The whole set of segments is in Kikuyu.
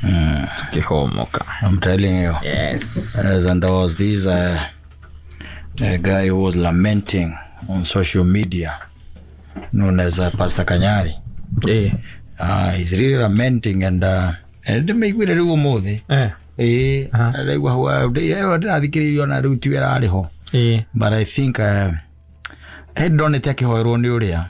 Tukĩhomoka. I'm telling you. Yes. Yes, and there was this guy who was lamenting on social media, known as Pastor Kanyari. He's really lamenting and ndĩmĩiguire rĩu ũmũthĩ. Ĩĩ, ndaigua hau ndĩrathikĩrĩria ona rĩu tiwe ararĩ ho. But I think he ndonete akĩhoerwo nĩ ũrĩa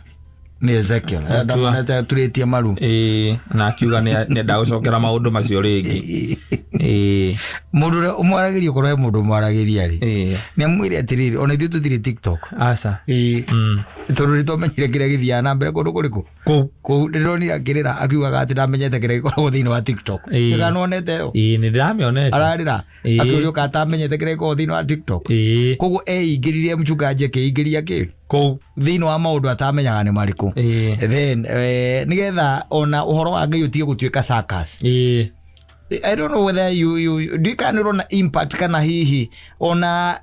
nĩ Ezekiel. Ndonete aturĩtie maru. Ĩĩ, na akiuga nĩ ndagũcokera maũndũ macio rĩngĩ. Ĩĩ. Mũndũ ũrĩa ũmwaragĩria, okorwo he mũndũ ũmwaragĩria rĩ, nĩ amwĩre atĩrĩrĩ, ona ithuĩ tũtirĩ TikTok. Aca. Ĩĩ, tondũ nĩ twamenyire kĩrĩa gĩthiaga na mbere kũndũ kũrĩkũ. Kũu. Kũu ndĩronire akĩrĩra akiugaga atĩ ndamenyete kĩrĩa gĩkoragwo thĩinĩ wa TikTok. Kana nĩwonete ĩyo? Ĩĩ, nĩ ndĩramĩonete. Ararĩra akĩũrio kana atamenyete kĩrĩa gĩkoragwo thĩinĩ wa TikTok. Koguo eingĩririe, mchungaji akĩingĩria kĩ Kũu. Thĩinĩ wa maũndũ atamenyaga nĩ marĩkũ. Then nĩgetha ona ũhoro wa Ngai ũtige gũtuĩka circus. I don't know whether you ndiũĩ kana nĩ ũrona impact kana hihi ona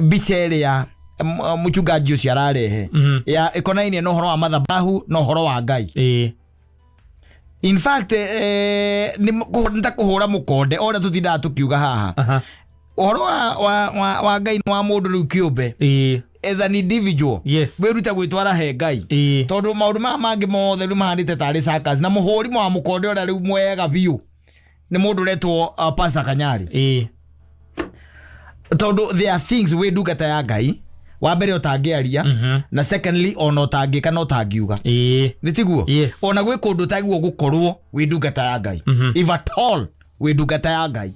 mbica ĩrĩa mũchungaji ũcio ararehe ya ĩkonainie na ũhoro wa mathabahu na ũhoro wa Ngai. In fact, nĩ ta kũhũra mũkonde o ũrĩa tũtindaga tũkiuga haha, ũhoro wa Ngai nĩ wa mũndũ rĩu kĩũmbe, as an individual. Wĩrute gwĩtwara he Ngai, tondũ maũndũ maya mangĩ mothe rĩu mahanĩte tarĩ circus, na mũhũri wa mũkonde ũrĩa rĩu mwega biũ nĩ mũndũ ũretwo Pastor Kanyari, tondũ there are things wĩ ndungata ya Ngai, wa mbere ũtangĩaria, na secondly ona ũtangĩka na ũtangiuga. Nĩ tiguo? Yes. Ona gwĩ kũndũ ũtagĩrĩirwo gũkorwo wĩ ndungata ya Ngai, if at all wĩ ndungata ya Ngai.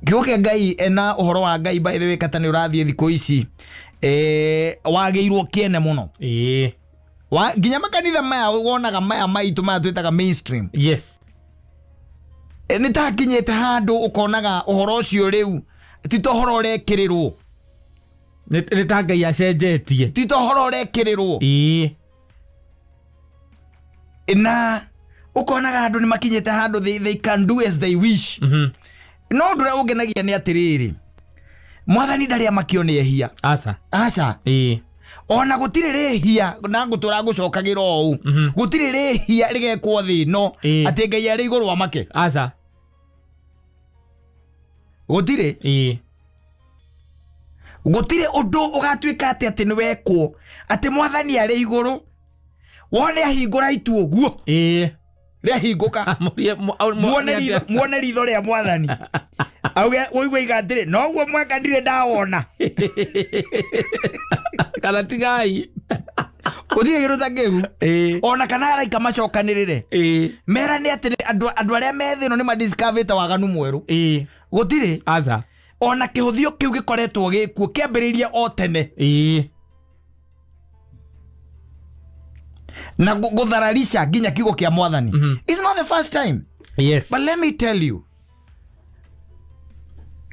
Kiugo kĩa Ngai ena ũhoro wa Ngai, by the way, kata nĩ ũrathiĩ thikũ ici, wagĩirwo kĩene mũno. Nginya makanitha maya wonaga maya maitũ maya twĩtaga mainstream, nĩ takinyĩte handũ ũkonaga ũhoro ũcio rĩu ti ta ũhoro ũrekĩrĩrwo. Nĩ ta Ngai acenjetie. Ti ta ũhoro ũrekĩrĩrwo. Na ũkonaga andũ nĩ makinyĩte handũ they can do as they wish. No ũndũ ũrĩa ũngenagia nĩ atĩrĩrĩ, Mwathani ndarĩ amakio nĩ ehia. Aca. Aca. Ona gũtirĩ rĩhia, na ngũtũra ngũcokagĩra ũũ, gũtirĩ rĩhia rĩgekwo thĩ ĩno atĩ Ngai arĩ igũrũ amake. Aca. Gũtirĩ. Gũtirĩ ũndũ ũgatuĩka atĩ nĩ wekwo atĩ Mwathani arĩ igũrũ wone ahingũra itu ũguo, rĩahingũka, muone ritho rĩa Mwathani auge ũigue iga atĩrĩ, noguo mweka ndirĩ ndawona. Kana tigai. Gũtirĩ kĩndũ ta kĩu. Ona kana araika macokanĩrĩre merane atĩ andũ arĩa me thĩ ĩno nĩ madiscoverĩte waganu mwerũ. Gũtirĩ. Aca. Ona kĩhũthio kĩu gĩkoretwo gĩkuo kĩambĩrĩirie o tene na gũthararisha nginya kiugo kĩa Mwathani. It's not the first time. But let me tell you,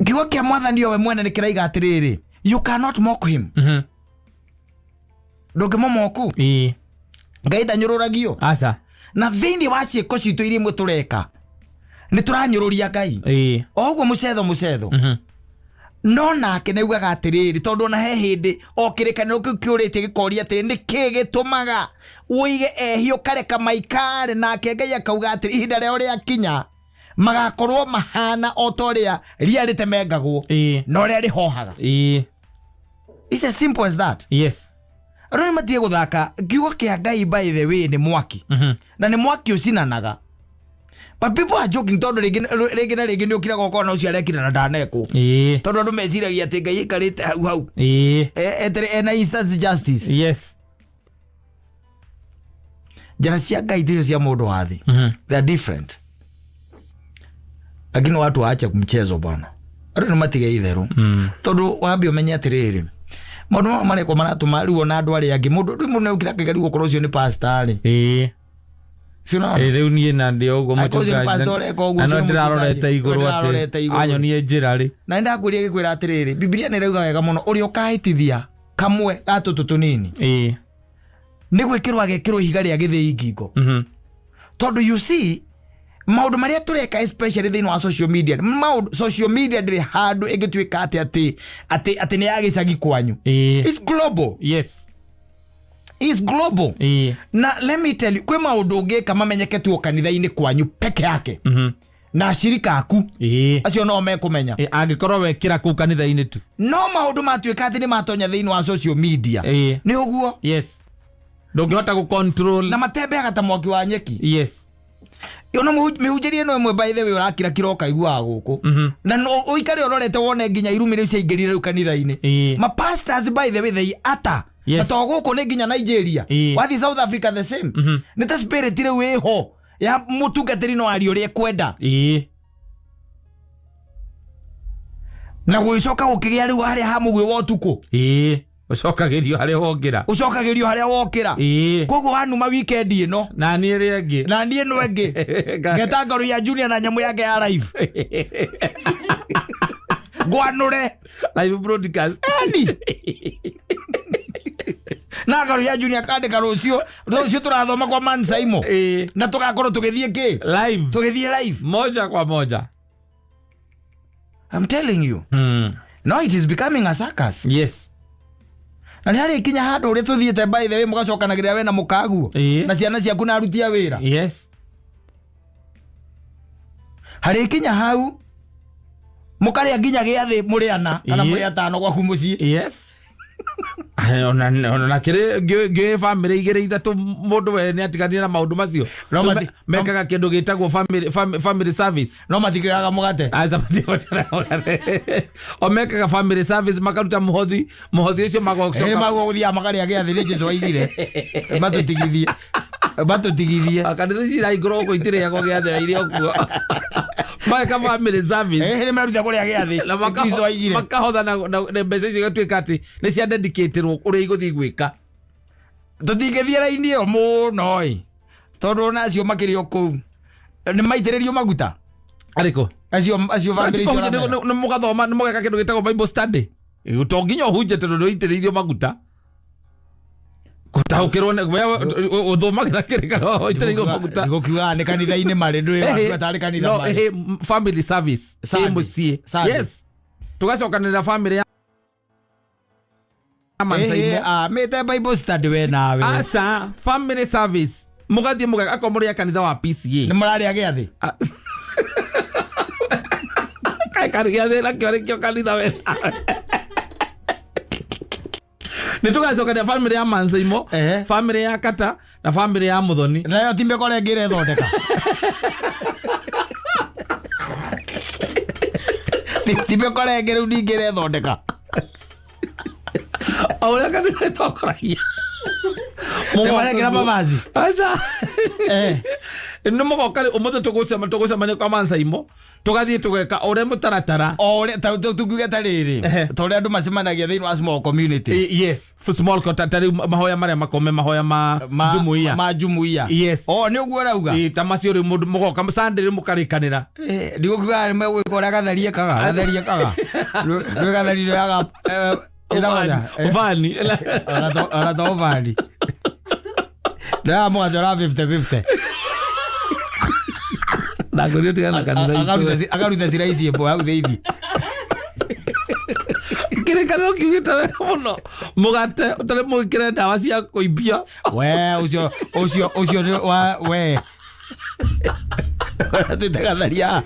kiugo kĩa Mwathani o we mwene nĩ kĩraiga atĩrĩrĩ, you cannot mock him. Ndũngĩmũmoku. Ngai ndanyũrũragio. Aca. Na thĩinĩ wa ciĩko citũ iria imwe tũreka nĩ tũranyũrũria Ngai, o ũguo mũcetho mũcetho. No nake nĩ augaga atĩrĩrĩ, tondũ ona he hĩndĩ o kĩrĩkanĩro kĩu kĩũrĩtie gĩkoria atĩrĩ, nĩ kĩ gĩtũmaga ũige ehia ũkareka maikare? Nake Ngai akauga atĩrĩ, ihinda rĩao rĩakinya magakorwo mahana o ta ũrĩa ria rĩtemengagwo na ũrĩa rĩhohaga. It's as simple as that. Andũ nĩ matige gũthaka kiugo kĩa Ngai. By the way, nĩ mwaki, na nĩ mwaki ũcinanaga, but people are joking, tondũ rĩngĩ rĩngĩ na rĩngĩ nĩ ũkiraga ũkona ũcio arekire na ndanekwo, tondũ andũ meciragia atĩ Ngai aikarĩte hau hau etere ena instant justice. Njĩra cia Ngai ticio cia mũndũ wa thĩ. They are different, lakini watu waache mchezo bwana, andũ nĩ matige itherũ, tondũ wambe ũmenye atĩrĩrĩ, maũndũ maya marekwo maratũma rĩu ona andũ arĩa angĩ, mũndũ rĩu mũndũ nĩokira akaiga rĩu okorwo ũcio nĩ pastor rĩ. Cio no Rĩu niĩ na ndĩ o ũguo. Angĩkorwo ũcio nĩ pastor ũreka ũguo, Na no ũcio nĩ ndĩrarorete mũchungaji. igũrũ Ndĩrarorete atĩ igũrũ. anyonie njĩra rĩ. Na nĩndakwĩria gĩkwĩra atĩrĩrĩ, Bibilia nĩ ĩrauga wega mũno, ũrĩa ũkahĩtithia kamwe ga tũtũ tũnini nĩ gwĩkĩrwo agekĩrwo ihiga rĩa gĩthĩi ngingo, tondũ you see, maũndũ marĩa tũreka, especially thĩinĩ wa social media, maũndũ social media ndĩrĩ handũ ĩngĩtuĩka atĩ nĩ ya gĩcagi kwanyu. It's global. It's Is global. Na let me tell you, kwĩ maũndũ ũngĩka mamenyeke tu o kanitha-inĩ kwanyu peke yake na ashirika aku acio no mekũmenya. Angĩkorwo wekĩra kũu kanitha-inĩ tu. No maũndũ matuĩka atĩ nĩ matonya thĩinĩ wa social media, nĩ ũguo. Yes, ndũngĩhota gũ control. Na matembeaga ta mwaki wa nyeki. Ona mĩhunjĩrie ĩno ĩmwe, by the way, ũrakira kira ũkaiguaga gũkũ na no ũikare ũrorete wone nginya irumi rĩu ciaingĩrire rĩu kanitha-inĩ. Ma pastors, by the way, they utter. Na to gũkũ, nĩ nginya Nigeria. Wathiĩ South Africa, the same. Nĩ ta spirit rĩu ĩho ya mũtungatĩri no aria ũrĩa ekwenda. Na gũgĩcoka gũkĩgĩa rĩu harĩa ha mũgwĩ wa ũtukũ. Ũcokagĩrio harĩa wongĩra. Ũcokagĩrio harĩa wokĩra. Koguo wanuma weekend ĩno, na niĩ ĩrĩa ĩngĩ, na niĩ ĩno ĩngĩ ngeta ngaru ya Junior na nyamũ yake ya live ngwanũre. Live broadcast. Eni na ngaru ya Junior kandĩka rũciũ, rũciũ tũrathoma kwa Man Saimo na tũgakorwo tũgĩthiĩ kĩ? Live. Tũgĩthiĩ live. Moja kwa moja. I'm telling you, no, it is becoming a circus. Na nĩ harĩ kinya handũ ũrĩa tũthiĩte, by the way, mũgacokanagĩrĩra we na mũkaguo na ciana ciaku na aruti a wĩra. Harĩ kinya hau mũkarĩa nginya gĩathĩ mũrĩ ana kana mũrĩ atano gwaku mũciĩ. Yes. Ona kĩrĩ ngĩ family igĩrĩ ithatũ, mũndũ we nĩ atiganire na maũndũ macio. No Mekaga kĩndũ gĩtagwo family service. No matikĩoyaga mũgate. Aca, o mekaga family service, makaruta mũhothi, mũhothi ũcio Ĩ, magocoka. maguo gũthiaga makarĩa gĩathĩ nĩ Jesu aigire matũtigithie, matũtigithie. Kanitha ici irahingũrwo gũkũ itirĩagwo gĩathĩ irĩ o kuo, mageka family service. Ĩ, nĩ maruta kũrĩa gĩathĩ. Na Kristo aigire. makahotha na mbeca icio igatuĩka atĩ nĩ cia dedicatĩrwo ũrĩa igũthiĩ gwĩka. Tũtingĩthiĩ raini ĩyo mũno ĩ, tondũ ona acio makĩrĩ o kũu nĩ maitĩrĩrio maguta. Arĩkũ? Acio family icio ũramera. Nĩ mũgathoma, nĩ mũgeka kĩndũ gĩtagwo Bible study. To nginya ũhunje tondũ nĩ ũitĩrĩirio maguta gũtaũkĩrwo ũthomagĩra kĩrĩkanĩro ũitĩrĩirio maguta. Ndigũkiugaga nĩ kanitha-inĩ marĩ ndũĩ watua tarĩ kanitha No, marĩ. Family service ĩ Sunday. mũciĩ. Sunday. Yes, tũgacokanĩrĩra family ya Mansaimo. Mĩte Bible study we nawe. Aca, family service, mũgathiĩ mũgeka akorwo mũrĩ a kanitha wa PCA. Nĩ mũrarĩa gĩathĩ. Kaĩ karĩ gĩathĩ nakĩo nĩkĩo kanitha we nawe. Nĩ tũgacokania family ya Mansaimo, family ya Kata na family ya Muthoni. Nayo ti mĩkora ĩngĩ ĩrethondeka. Ti mĩkora ĩngĩ rĩu ningĩ ĩrethondeka. O ũrĩa kanitha ĩtongoragia. Nĩ marekĩra mavazi. Aca, nĩ mũgoka rĩ, ũmũthĩ tũgũcemania kwa Mansaimo, tũgathiĩ tũgeka ũrĩa mũtaratara. O ũrĩa tungiuge ta rĩrĩ, ta ũrĩa andũ macemanagia thĩinĩ wa small community. Yes, for small ta rĩu mahoya marĩa makome, mahoya ma jumuiya. Ma jumuiya. O nĩ ũguo ũrauga. Ta macio rĩu mũndũ mũgoka Sunday rĩu mũkarĩkanĩra. Ndigũkiuga nĩ megwĩka ũrĩa gatherie kaga gatherie kaga rwĩ gatherie yaga Ũbani. Ona to ũbani ndĩraga mũgate ũra 50-50. Ndangũrio tigana na kanitha itũ. Akaruta ciraici ĩmwe hau thĩinĩ. Kĩrĩkanĩro kiugĩte wega mũno, mũgate ũtarĩ mũgĩkĩre ndawa cia kũimbia. We ũcio ũcio ũcio nĩ wa we twĩte gatheria.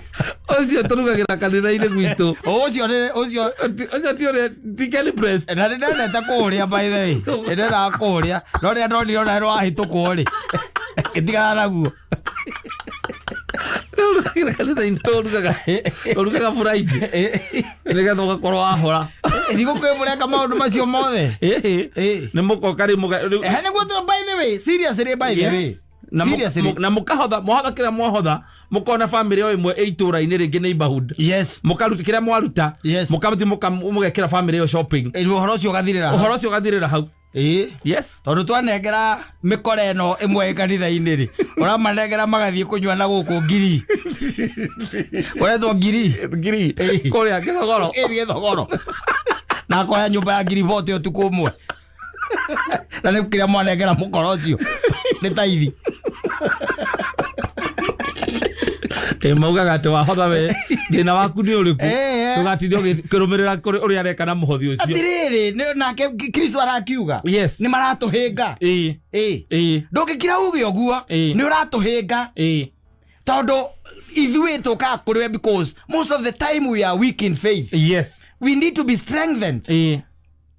Ũcio tũrugagĩra kanitha-inĩ gwitũ. Ũcio nĩ ũcio. Ũcio ti ũrĩa ti Kenny Breast. Na nĩ ndendete kũũrĩa, by the way, nĩ ndendaga kũũrĩa, no rĩrĩa ndonire ona nĩ wahĩtũkwo rĩ, ngĩtigana naguo. Ũrugagĩra kanitha-inĩ, ũrugaga Friday nĩgetha ũgakorwo wahora. Ndigũkwĩ mũreka maũndũ macio mothe. Nĩ mũgoka rĩu Ehe, nĩguo tu, by the way, seriously, by the way. Yes. Na Seriously. na mũkahotha, mwahotha kĩrĩa mwahotha, mũkona family o ĩmwe ĩ itũra-inĩ rĩngĩ neighborhood. Mũkaruta kĩrĩa mwaruta. Mũkathiĩ mũgekĩra family ĩyo shopping. Ũhoro ũcio ũgathirĩra hau. Ũhoro ũcio ũgathirĩra hau. Tondũ twanengera mĩkora ĩno ĩmwe ĩ kanitha-inĩ rĩ, ũramanengera magathiĩ kũnyua na gũkũ ngiri ũretwo ngiri. Ngiri. Kũrĩa Gĩthogoro. Ĩ Gĩthogoro, na akoya nyũmba ya ngiri bote ũtukũ ũmwe, na nĩ kĩrĩa mwanengera mũkora ũcio nĩ taithi. Ĩ, maugaga atĩ wahotha we thĩna waku nĩ ũrĩkũ Eh, eh. ndũgatinde ũkĩrũmĩrĩra ũrĩa areka na mũhothi ũcio Atirĩrĩ nake Kristo arakiuga Yes. nĩ maratũhĩnga. Ĩ. Ĩ. Ĩ. Ndũngĩkira uge ũguo, Ĩ. nĩ ũratũhĩnga, Ĩ. tondũ ithuĩ tũkaga kũrĩ we because most of the time we are weak in faith. Yes. We need to be strengthened Ĩ.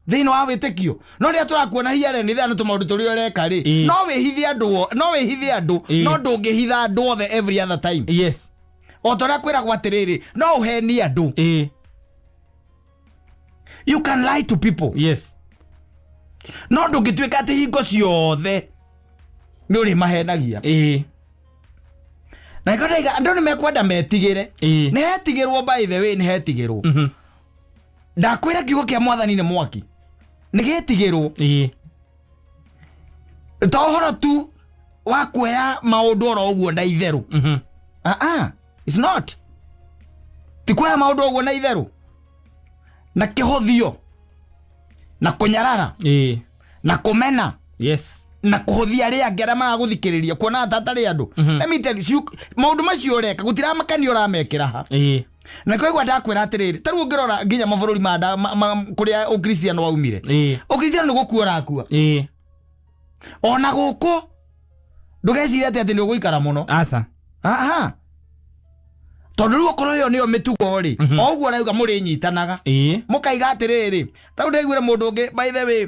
thĩinĩ wa wĩtĩkio. No rĩrĩa tũrakuona hiare nĩ thana tũmaũndũ tũrĩa ũreka rĩ, Ĩ. no wĩhithe andũ no wĩhithe andũ, Ĩ. no ndũngĩhitha andũ othe every other time. Yes. O ta ũrĩa kwĩragwo atĩrĩrĩ, no ũhenie andũ. Ĩ. You can lie to people. Yes. No ndũngĩtuĩka atĩ hingo ciothe nĩ ũrĩ mahenagia. Ĩ. Na nĩkĩo ndaiga andũ nĩ mekwenda metigĩre. Ĩ. Nĩ hetigĩrwo, by the way, nĩ hetigĩrwo. Ndakwĩra kiugo kĩa mwathani nĩ mwaki, nĩ gĩtigĩrwo. Ĩ. To ũhoro tu wa kuoya maũndũ oro ũguo na itherũ. Ah ah, it's not, ti kuoya maũndũ ũguo na itherũ na kĩhũthio na kũnyarara Ĩ. na kũmena Yes. Na kũhũthia arĩa angĩ arĩa maragũthikĩrĩria, kuona ta atarĩ andũ. Let me tell you, maũndũ macio ũreka gũtiramakania ũramekĩra ha. Ĩ. Na koigua ndakwĩra atĩrĩrĩ, ta rĩu ũngĩrora nginya mabũrũri ma kũrĩa ũkristiano waumire, Ĩ. ũkristiano nĩ gũkua ũrakua. Ĩ. Ona gũkũ ndũgecirie atĩ atĩ nĩ ũgũikara mũno. Aca. Aha, tondũ rĩu okorwo ĩyo nĩyo mĩtugo rĩ, o ũguo ũrauga mũrĩnyitanaga, Ĩ. mũkaiga atĩrĩrĩ, ta rĩu ndaiguire mũndũ ũngĩ, by the way,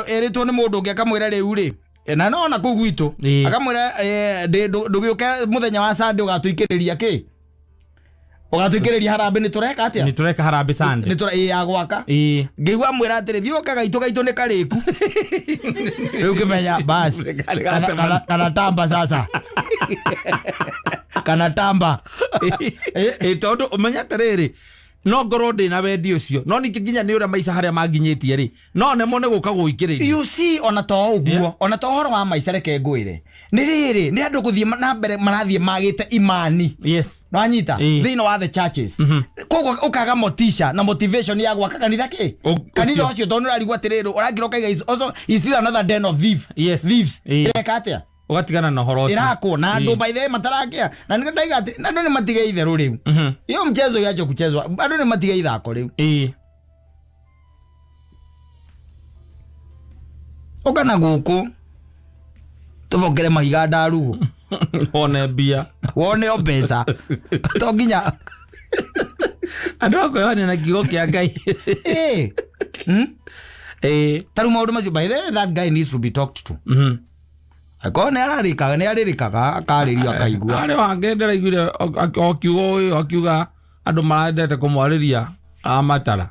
erĩtwo nĩ mũndũ ũngĩ akamwĩra rĩu rĩ, na no na kũu gwitũ, akamwĩra, ndũgĩũke mũthenya wa Sunday ũgatũikĩrĩria kĩ, ũgatũikĩrĩria harambĩ, nĩ tũreka atĩa? Nĩ tũreka harambĩ Sunday. Nĩ tũra ĩ ya gwaka. Ĩ. Ngĩigua amwĩra atĩrĩ, thiĩ ũka gaitũ, gaitũ nĩ karĩku rĩu ngĩmenya basi kana tamba sasa, kana tamba. Ĩ, tondũ ũmenye atĩrĩrĩ, no ngorwo ndĩ na wendi ũcio, no ningĩ nginya nĩ ũrĩa maica harĩa manginyĩtie rĩ, no nemwo nĩ gũka gũikĩrĩria. You see, ona to ũguo, ona to ũhoro wa maica, reke ngwĩre nĩ rĩrĩ, nĩ andũ gũthiĩ na mbere marathiĩ magĩte imani. Yes. Nwanyita? Thĩinĩ wa the churches, koguo ũkaga motisha na motivation ya gwaka kanitha kĩ, kanitha ũcio. Ũcio tondũ nĩũrarigwo atĩrĩrĩ, ũrakira ũkaiga is also is still another den of thief, Yes. thieves. Ĩreka atĩa? Ũgatigana na ũhoro ũcio. Ĩrakwo na andũ by the way matarakia, na nĩkĩo ndaiga atĩ andũ nĩ matige itherũ rĩu. Hiyo mchezo iache kuchezwa, andũ nĩ matige ithako rĩu. Ũka na gũkũ tũbokere mahiga ndarugu. Wone mbia. Wone o mbeca to nginya. Andũ akwĩhonia na kiugo kĩa Ngai. Ĩ. Ĩ. Ta rĩu maũndũ macio, by the way, that guy needs to be talked to. Akorwo nĩ ararĩkaga, nĩ arĩrĩkaga, akarĩrio akaigua. Arĩ wangĩ ndĩraiguire o kiugo ũyũ akiuga andũ marendete kũmwarĩria amatara.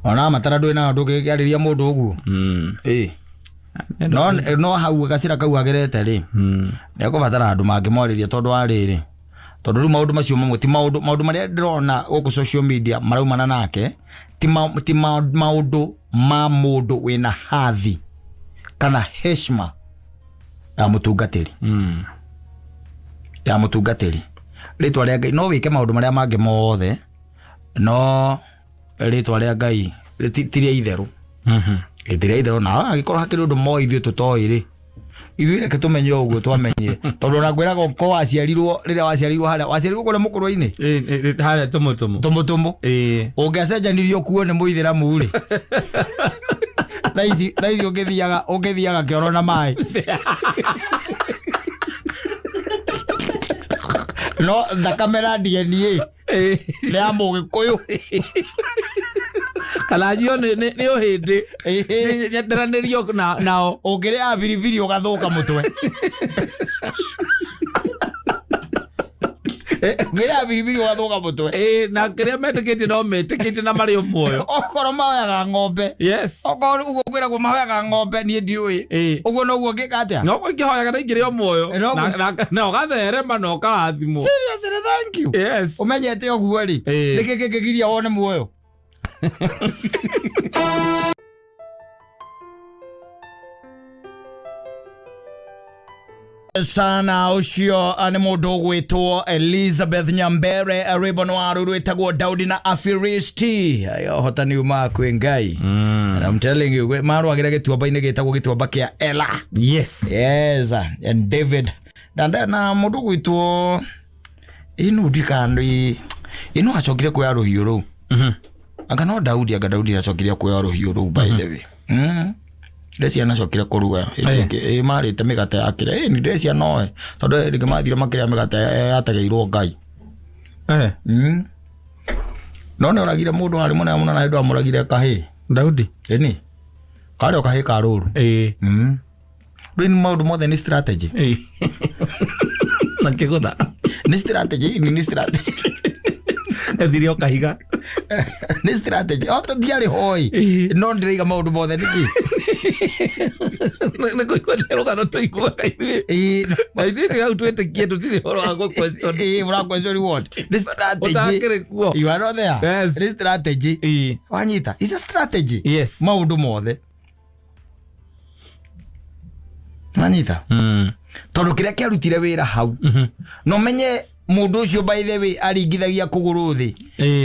Ona matara ndũĩ nayo, ndũngĩkĩarĩria mũndũ ũguo. Ĩ. No no hau gacĩra kau agerete rĩ, nĩ ekũbatara andũ mangĩmwarĩria, tondũ wa rĩrĩ, tondũ rĩu maũndũ macio mamwe ti maũndũ, maũndũ marĩa ndĩrona gũkũ social media maraumana nake ti maũndũ ma mũndũ wĩna hathi kana heshima ya mũtungatĩri, ya mũtungatĩri rĩtwa rĩa Ngai. No wĩke maũndũ marĩa mangĩ mothe, no rĩtwa rĩa Ngai ti rĩa itherũ. Ĩ, ti rĩa itherũ. Na angĩkorwo hakĩrĩ ũndũ moĩ ithuĩ tũtoĩ rĩ, ithuĩ reke tũmenye ũguo twamenyire, tondũ ona ngwĩraga ũko waciarirwo, rĩrĩa waciarirwo, harĩa waciarirwo kũrĩa mũkũrwe-inĩ. Harĩa tũmũtũmũ. Tũmũtũmũ. Ũngĩacenjanirio kuo nĩ mũithĩramu rĩ, thaa ici ũngĩthiaga kĩoro na maĩ, no thakame na DNA nĩ ya mũgĩkũyũ. Kana njio nĩ ũhĩndĩ nyenderanĩrio nao. Ũngĩrĩa biribiri ũgathũka mũtwe. Ũngĩrĩa biribiri ũgathũka mũtwe. Ĩ, na kĩrĩa metĩkĩtie no metĩkĩtie na marĩ o muoyo. Okorwo mahoyaga ng'ombe, okorwo ũguo kwĩragwo mahoyaga ng'ombe, niĩ ndiũĩ. Ũguo noguo ngĩka atĩa? No ingĩhoyaga na ingĩrĩ o muoyo. Na ũgatherema na ũkarathimwo. Seriously, thank you. Yes. Ũmenyete ũguo rĩ, nĩkĩ kĩngĩgiria wone muoyo? Sana ũcio nĩ mũndũ ũgwĩtwo Elizabeth Nyambere, rwĩmbo nĩ waru rwĩtagwo Daudi na Afilisti. Ũhotani umaga kwĩ Ngai. And I'm telling you, marũagĩra gĩtuamba-inĩ gĩtagwo gĩtuamba kĩa Ela. Yes. Yes, and David na mũndũ ũgwĩtwo ĩno ndikano ĩno acokire kuoya rũhiũ rũu. Anga no Daudi, anga Daudi acokire kuoya rũhiũ rũu, by the way. Ndĩreciria nacokire kũrua hĩndĩ ĩngĩ. Ĩ, marĩte mĩgate ya kĩrĩa, ĩ ndĩreciria noe tondũ rĩngĩ mathire makĩrĩa mĩgate yategeirwo Ngai. No nĩ oragire mũndũ warĩ mũnene mũno na hĩndĩ amũragire kahĩĩ. Daudi. Ĩni karĩ o kahĩĩ ka rũru. Rĩu nĩ maũndũ mothe nĩ strategy. Na kĩgũtha. Nĩ strategy, nĩ strategy. Ethire o kahiga. Nĩ strategy o tũtiarĩ hoi. No ndĩraiga maũndũ mothe nĩkĩ. Nĩ kũigua nĩ rũgano tũiguaga ithuĩ. Na ithuĩ twĩ hau twĩtĩkie, tũtirĩ ũhoro wa gũ question. Ĩĩ, ũra question what? Nĩ strategy. Ũtakĩrĩ kuo. You are not there. Yes. Nĩ strategy. Wanyita, it's a strategy. Yes. Maũndũ mothe wanyita, tondũ kĩrĩa kĩarutire wĩra hau no menye mũndũ ũcio, by the way, aringithagia kũgũrũ thĩ,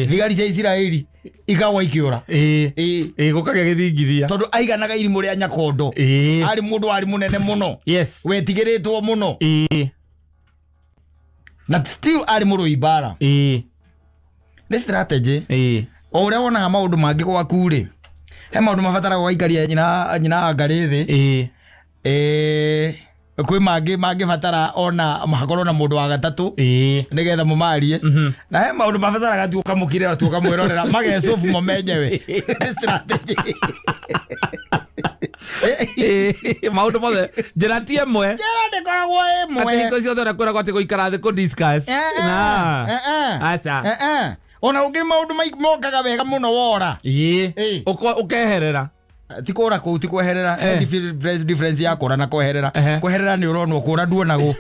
thigari cia Isiraeli ikagwa ikĩũra. Ĩĩ. Ĩĩ, gũkagĩa gĩthingithia. Tondũ aiganaga irimũ rĩa nyakondo. Arĩ mũndũ warĩ mũnene mũno, wetigĩrĩtwo mũno, na still arĩ mũrũi mbara. Nĩ strategy. O ũrĩa wonaga maũndũ mangĩ gwaku rĩ, he maũndũ mabataraga ũgaikaria nyina ngarĩ thĩ. Kwĩ mangĩ mangĩbatara ona hakorwo na mũndũ wa gatatũ nĩgetha mũmarie, na he maũndũ mabataraga tu ũkamũkirĩra tu ũkamwĩrorera magecobu mo menyewe. Nĩ strategy. Maũndũ mothe njĩra ti ĩmwe. Njĩra ndĩkoragwo atĩ ĩmwe. Hingo ciothe ũrĩa kwĩragwo atĩ gũikara thĩ kũ discuss. Na. Aca. Ona ũngĩ maũndũ mokaga wega mũno wora. Ũkeherera. Ti kũra kũu, ti kweherera. Difference ya kũra na kweherera. Kweherera nĩ ũronwo, kũra nduonagwo.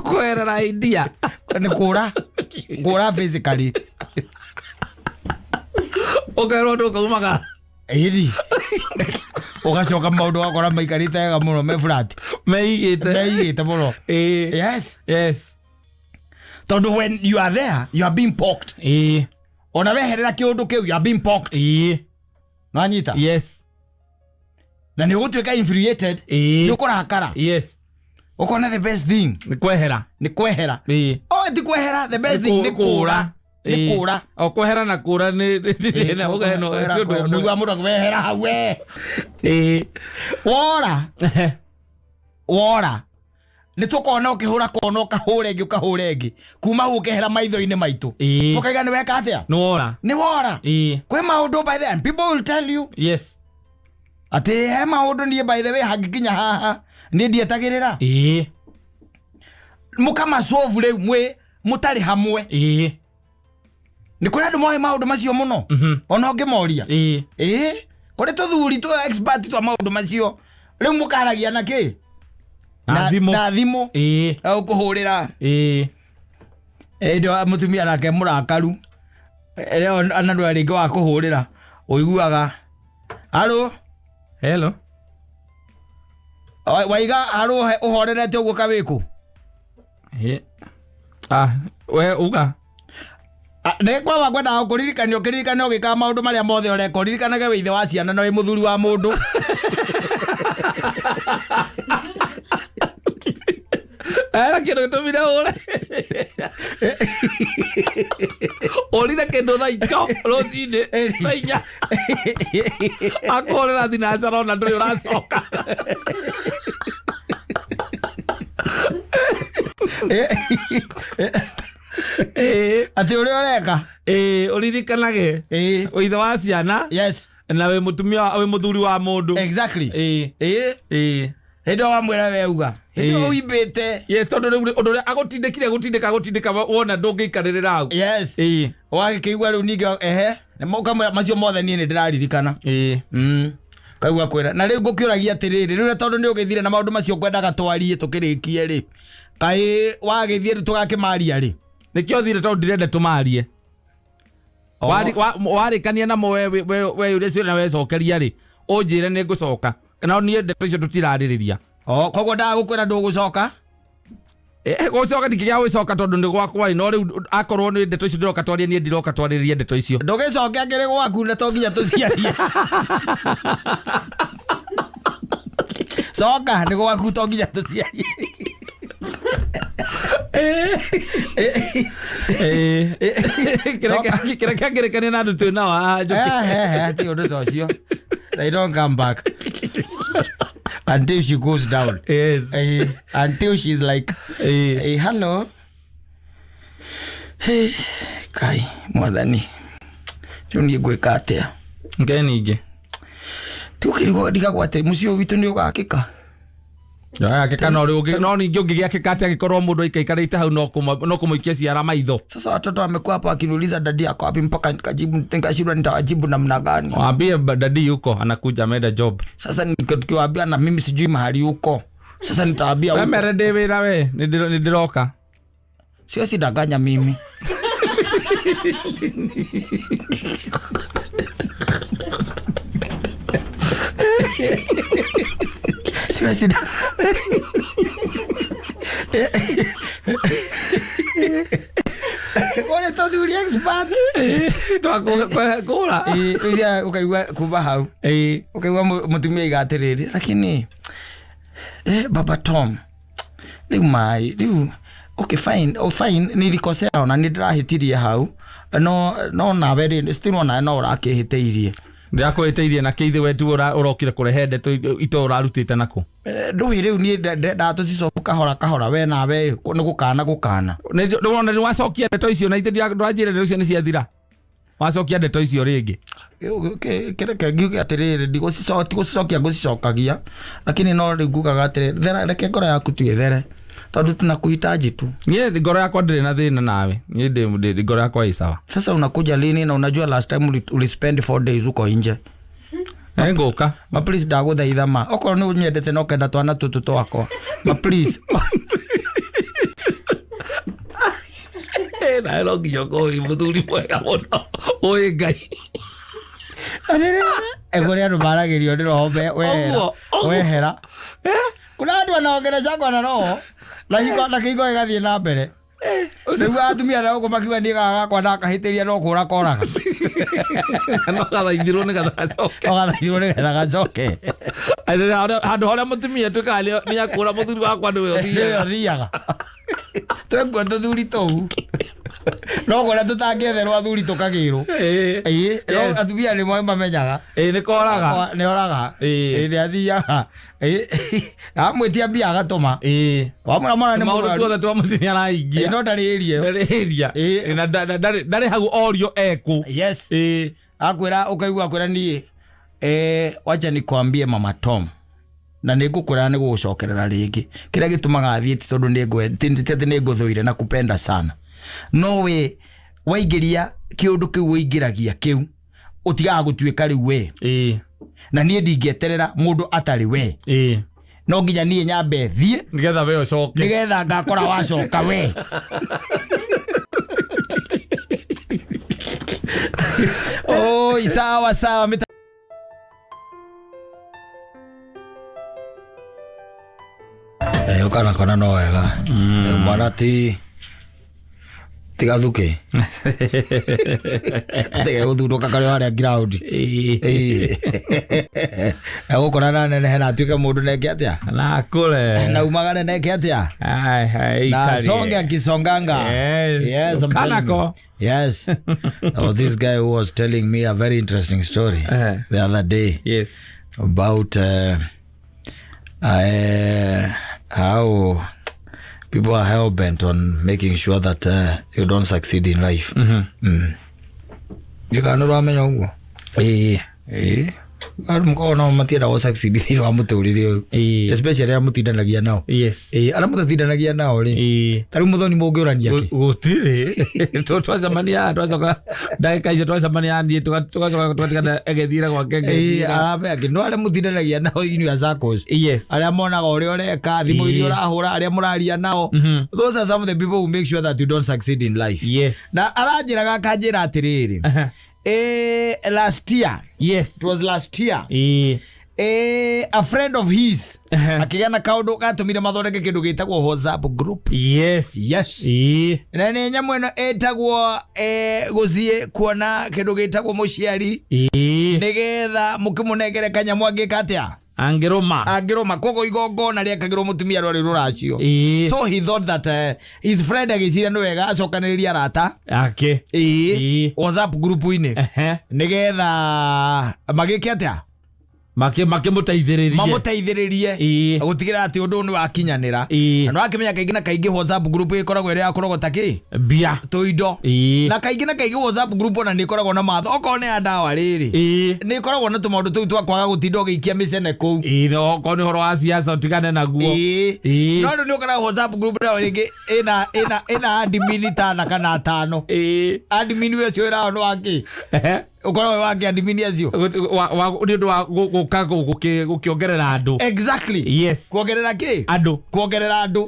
Kweherera idea. Nĩ kũra, kũra physically. Ũkerwo ndũ ũkaumaga. Ĩri ũgacoka maũndũ wakora maikarĩte wega mũno me flat. Meigĩte. Meigĩte mũno. Yes. Tondũ when you are there, you are being poked. Ona weherera kĩũndũ kĩu, you are being poked. Nwanyita? Yes. Na nĩ ũgũtuĩka infuriated. Nĩ ũkũrakara. Ũkona the best thing Nĩ kwehera. Nĩ kwehera. Oh, ti kwehera, the best thing nĩ kũra, nĩ kũra. O kwehera na kũra nĩ ti ũndũ ũmwe. Nĩguo mũndũ akwehera hau we. Wora, wora nĩ tũkona ũkĩhũra kona, ũkahũra ĩngĩ, ũkahũra ĩngĩ, kuma hau ũkehera maitho-inĩ maitũ. Tũkaiga nĩ weka atĩa? Nĩ wora. Nĩ wora. Kwĩ maũndũ, by the, and people will tell you atĩ he maũndũ niĩ, by the way, hangĩkinya haha niĩ ndietagĩrĩra. Mũkamacobu rĩu mwĩ mũtarĩ hamwe. Nĩ kũrĩ andũ moĩ maũndũ macio mũno, ona ũngĩmoria. Ĩĩ, kũrĩ tũthuri tũ expert twa maũndũ macio. Rĩu mũkaragia na kĩ? Na thimũ. Na thimũ. Ũkũhũrĩra ĩndĩ mũtumia nake mũrakaru ĩrĩa na ndũ rĩngĩ wa kũhũrĩra ũiguaga aro. Hello. Waiga aro ũhorerete ũguo kawĩkũ. Ah, we uga. Nĩ kwawa ngwendaga kũririkania, ũkĩririkane ũgĩkaga maũndũ marĩa mothe ũreka, ũririkanage wĩ ithe wa ciana na wĩ mũthuri wa mũndũ. Era kĩndũ gĩtũmire ũre ũrire kĩndũ thaa ico rũcinĩ, thaa 4 akũhũrĩra thinacara ona ndũrĩ ũracoka. Atĩ ũrĩa ũreka. Ĩĩ, ũririkanage wĩ ithe wa ciana na wĩ mũtumia, wĩ mũthuri wa mũndũ. Ĩĩ. Hĩndĩ ĩyo wamwĩra weuga hĩndĩ ĩyo ũimbĩte. Yes, tondũ rĩu ũndũ ũrĩa agũtindĩkire gũtindĩka gũtindĩka, wona ndũngĩikarĩrĩra hau. Wagĩkĩigua rĩu ningĩ ehe ũkamwĩra macio mothe niĩ nĩ ndĩraririkana. Kaigua kwĩra na rĩu ngũkĩũragia atĩrĩrĩ, rĩu tondũ nĩ ũgĩthire na maũndũ macio ngwendaga twarie tũkĩrĩkie rĩ, kaĩ wagĩthiĩ rĩu tũgakĩmaria rĩ? Nĩkĩo thire, tondũ ndirenda tũmarie. Warĩkania namo we ũrĩa ciũria na wecokeria rĩ, Ũnjĩre nĩ ngũcoka. No niĩ ndeto icio tũtirarĩrĩria. O koguo ndagũkwĩra ndũgũcoka. Gũcoka ndingĩgĩa gũcoka tondũ nĩ gwakwa ĩ, no rĩu akorwo nĩ ndeto icio ndĩroka twarie, niĩ ndiroka twarĩrĩrie ndeto icio. Ndũgĩcoke akĩrĩ gwaku na to nginya tũciarie. Coka nĩ gwaku to nginya tũciarie. Kĩrĩa kĩangĩrĩkania na andũ twĩ nao haha, Njũkĩ. Ti ũndũ ta ũcio. They don't come back until she goes down. Until she's like, hello. Hey, Kai, mwathani. Rĩu niĩ ngwĩka atĩa? Ngai ningĩ. Ti ũkĩrigwo ndigagwo atĩ mũciĩ ũyũ witũ nĩ ũgakĩka. Akĩka no rĩu no ningĩ ũngĩgĩakĩka atĩ angĩkorwo mũndũ aikaikarĩte hau no kũmũikia ciara maitho. Sasa watoto wamekuwa hapa wakiniuliza daddy ako wapi, mpaka nikajibu, nikashindwa nitawajibu namna gani. Waambie daddy yuko anakuja ameenda job. Sasa nikiwaambia na mimi sijui mahali yuko. Sasa nitawaambia We huko. mere ndĩ wĩra we, nĩ ndĩroka. Siwezi danganya mimi. Siwezi Ore tũthuri expert. Twakũra. Rĩu ciana ũkaigua kuma hau. Ũkaigua mũtumia aiga atĩrĩrĩ, lakini Baba Tom, rĩu maĩ, rĩu okay fine, oh fine, nilikosea ona nĩ ndĩrahĩtirie hau, no nawe rĩ, still onawe no ũrakĩhĩtĩirie. Ndĩrakũhĩtĩirie na kĩithĩ we tiwe ũrokire kũrehe ndeto ito ũrarutĩte nakũ. Ndũĩ rĩu niĩ ndendaga tũcicoke kahora kahora, we nawe nĩ gũkana gũkana. Nĩ wona nĩ wacokia ndeto icio na ithe ndũranjĩra ndeto icio nĩ ciathira. Wacokia ndeto icio rĩngĩ. Kĩreke ngiuge atĩrĩrĩ, tigũcicokia ngũcicokagia, lakini no rĩu ngugaga atĩrĩrĩ, thera, reke ngoro yaku tu ĩthere, tondũ tunakuhitaji tu. Niĩ ngoro yakwa ndĩrĩ na thĩna nawe. Niĩ ndĩ ngoro yakwa ĩ sawa. Sasa unakuja lini na unajua last time ulispend 4 days uko nje? Nĩ ngũka. Ma please ndagũthaitha ma, okorwo nĩ ũnyendete na ũkenda twana tũtũ twakwa, ma please. Nawe no nginya ũkorwo wĩ mũthuri mwega mũno. Ũĩ Ngai. Atĩrĩrĩ, kũrĩ andũ maragĩrio nĩ roho Ũguo, ũguo. wehera. Kuna andũ anaongerecangwo na roho, na hingo, na kĩhingo gĩgathiĩ na mbere. Rĩu atumia na gũkũ makiuga niĩ gaka gakwa ndakahĩtĩria no kũra koraga. No gathaithirwo nĩgetha gacoke. No gathaithirwo nĩgetha gacoke. Handũ harĩa mũtumia atuĩkaga nĩ akũra mũthuri wakwa nĩwe Nĩwe ũthiaga. ũthiaga. Twekua tũthuri tũu. No kũrĩa tũtangĩetherwo athuri tũkagĩrwo. No atumia nĩ mamenyaga. Nĩ koraga. Nĩ oraga. Nĩ athiaga. Amwĩtia mbia agatũma. Wamwĩra mwana nĩ Maũndũ mũrwaru. tuothe twa mũciĩ nĩ arahingia. No ndarĩ area ĩyo. Ndarĩ area. Na ndarĩ hau orio ekũ. Akwĩra ũkaigua akwĩra niĩ, wacha nikwambie Mama Tom. Na nĩ ngũkwĩra nĩ gũgũcokerera rĩngĩ. Kĩrĩa gĩtũmaga thiĩ ti tondũ ti atĩ nĩ ngũthũire na kupenda sana. No we waingĩria kĩũndũ kĩu ũingĩragia kĩu, ũtigaga gũtuĩka rĩu we. Na niĩ ndingĩeterera mũndũ atarĩ we. No nginya niĩ nyambe thiĩ. Nĩgetha we ũcoke. Nĩgetha ngakora wacoka we. Oi, sawa sawa. Ũkana kona no wega. Mwana ti tigathuke. Tige gũthundũka karĩ harĩa ground. Egũkũra na nenehe na atuĩke mũndũ na eke atĩa? Na akũre. Na umagare na eke atĩa? Ai, ai, Na ikarie. songe akisonganga. Yes. Yes, I'm telling you. Kanako. Yes. Oh, this guy who was telling me a very interesting story the other day. About how people are hell bent on making sure that you don't succeed in life. You can't ramenya ũguo. Andũ mũkoragwo nao matienda gũ succeed thĩinĩ wa mũtũrĩre ũyũ. Especially arĩa mũtindanagia nao. Arĩa mũtatindanagia nao rĩ. Ta rĩu mũthoni mũngĩũrania kĩ? Gũtirĩ. Twacemania, twacoka ndagĩka icio twacemania niĩ tũgacoka tũgatigana egethire gwake, ngethire. Aramenya kĩ? No arĩa mũtindanagia nao in your circles. Arĩa monaga ũrĩa ũreka, thimũ iria ũrahũra, arĩa mũraria nao. Those are some of the people who make sure that you don't succeed in life. Na aranjĩraga akanjĩra atĩrĩrĩ. Last year, it was last year, a friend of his akĩgĩa na kaũndũ gatũmire mathondeke kĩndũ gĩtagwo WhatsApp group. Yes. Na nĩ nyamũ ĩno ĩtagwo gũthiĩ kuona kĩndũ gĩtagwo mũciari, nĩgetha mũkĩmũnengere kanyamũ angĩka atĩa? Angĩrũma. Angĩrũma. Koguo igongona rĩekagĩrwo mũtumia rwarĩ rũracio. So he thought that his friend agĩciria nĩ wega acokanĩrĩrie arata Ake. WhatsApp group-inĩ, nĩgetha magĩke atĩa? Makĩmũteithĩrĩrie. Mamũteithĩrĩrie gũtigĩrĩra atĩ ũndũ ũyũ nĩ wakinyanĩra. Na nĩ wakĩmenya kaingĩ na kaingĩ WhatsApp group ĩkoragwo ĩrĩ ya kũrogota kĩ? Mbia. Tũindo. Na kaingĩ na kaingĩ WhatsApp group ona nĩ ĩkoragwo na matho, okorwo nĩ ya ndawa rĩrĩ, nĩ ĩkoragwo na tũmaũndũ tũu twa kwaga gũtinda ũgĩikia mĩcene kũu. No okorwo nĩ ũhoro wa siasa ũtigane naguo. No rĩu nĩ ũkoraga WhatsApp group nayo rĩngĩ ĩna admin tana kana atano. Admin ũcio wĩra wao nĩ wakĩ? Ũkoragwo wĩ wake admin acio? Nĩ ũndũ wa gũka gũkĩongerera andũ. Kuongerera kĩ? Andũ. Kuongerera andũ.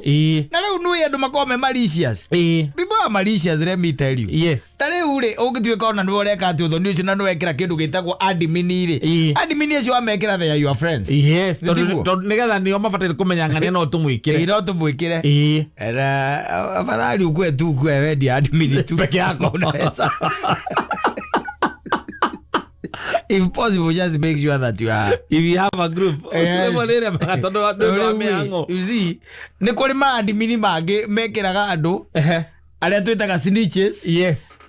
Na rĩu nĩ andũ makoragwo me malicious. People are malicious, let me tell you. Ta rĩu rĩ, ũngĩtuĩka ona nĩwe ũreka atĩ ũthoni ũcio na nĩwekĩra kĩndũ gĩtagwo admin rĩ, admin acio wamekĩra, they are your friends. Tondũ Nĩtiguo? Tondũ nĩgetha nĩo mabataire kũmenya ng'ania no tũmwĩkĩre. Ĩĩ, no tũmwĩkĩre. Na afadhali ukue tu, ukue wewe ndiye admin tu Peke yako. Unaweza. If possible, just make sure that you are If you have a group, Yes. rĩmwe rĩrĩa tondũ nĩ ũndũ wa Rĩu ĩ, mĩhang'o. you see, nĩ kũrĩ maadmini mangĩ mekĩraga andũ arĩa twĩtaga snitches.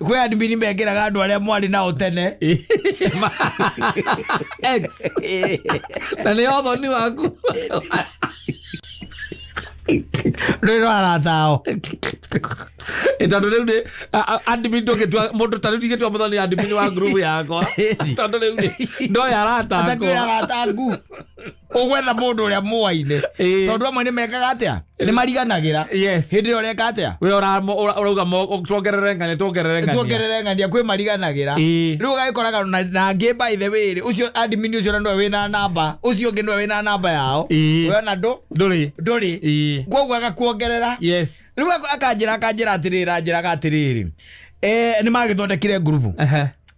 Kwĩ admini mekĩraga andũ arĩa mwarĩ nao tene. Ex. Na nĩ ũthoni waku. Rwĩ rwa arata ao. Tondũ rĩu nĩ admin, ndũngĩtua mũndũ ta rĩu, ndingĩtua mũthoni admin wa group yakwa, tondũ rĩu nĩ ndoya arata Atakĩoya akwa. Arata aku ũgwetha mũndũ ũrĩa mũaine, tondũ amwe nĩ mekaga atĩa? Nĩ mariganagĩra hĩndĩ ĩrĩa ũreka atĩa? We ũrauga tuongerere ng'ania, tuongerere ng'ania. Tuongerere ng'ania, kwĩ mariganagĩra. Rĩu ũgagĩkoraga na angĩ, by the way rĩ, ũcio admin ũcio na nĩwe wĩna namba, ũcio ũngĩ nĩwe wĩna namba yao. We ona ndũ Ndũrĩ. Ndũrĩ. Koguo agakuongerera. Rĩu akanjĩra atĩrĩrĩ, anjĩraga atĩrĩrĩ, nĩ magĩthondekire ngurubu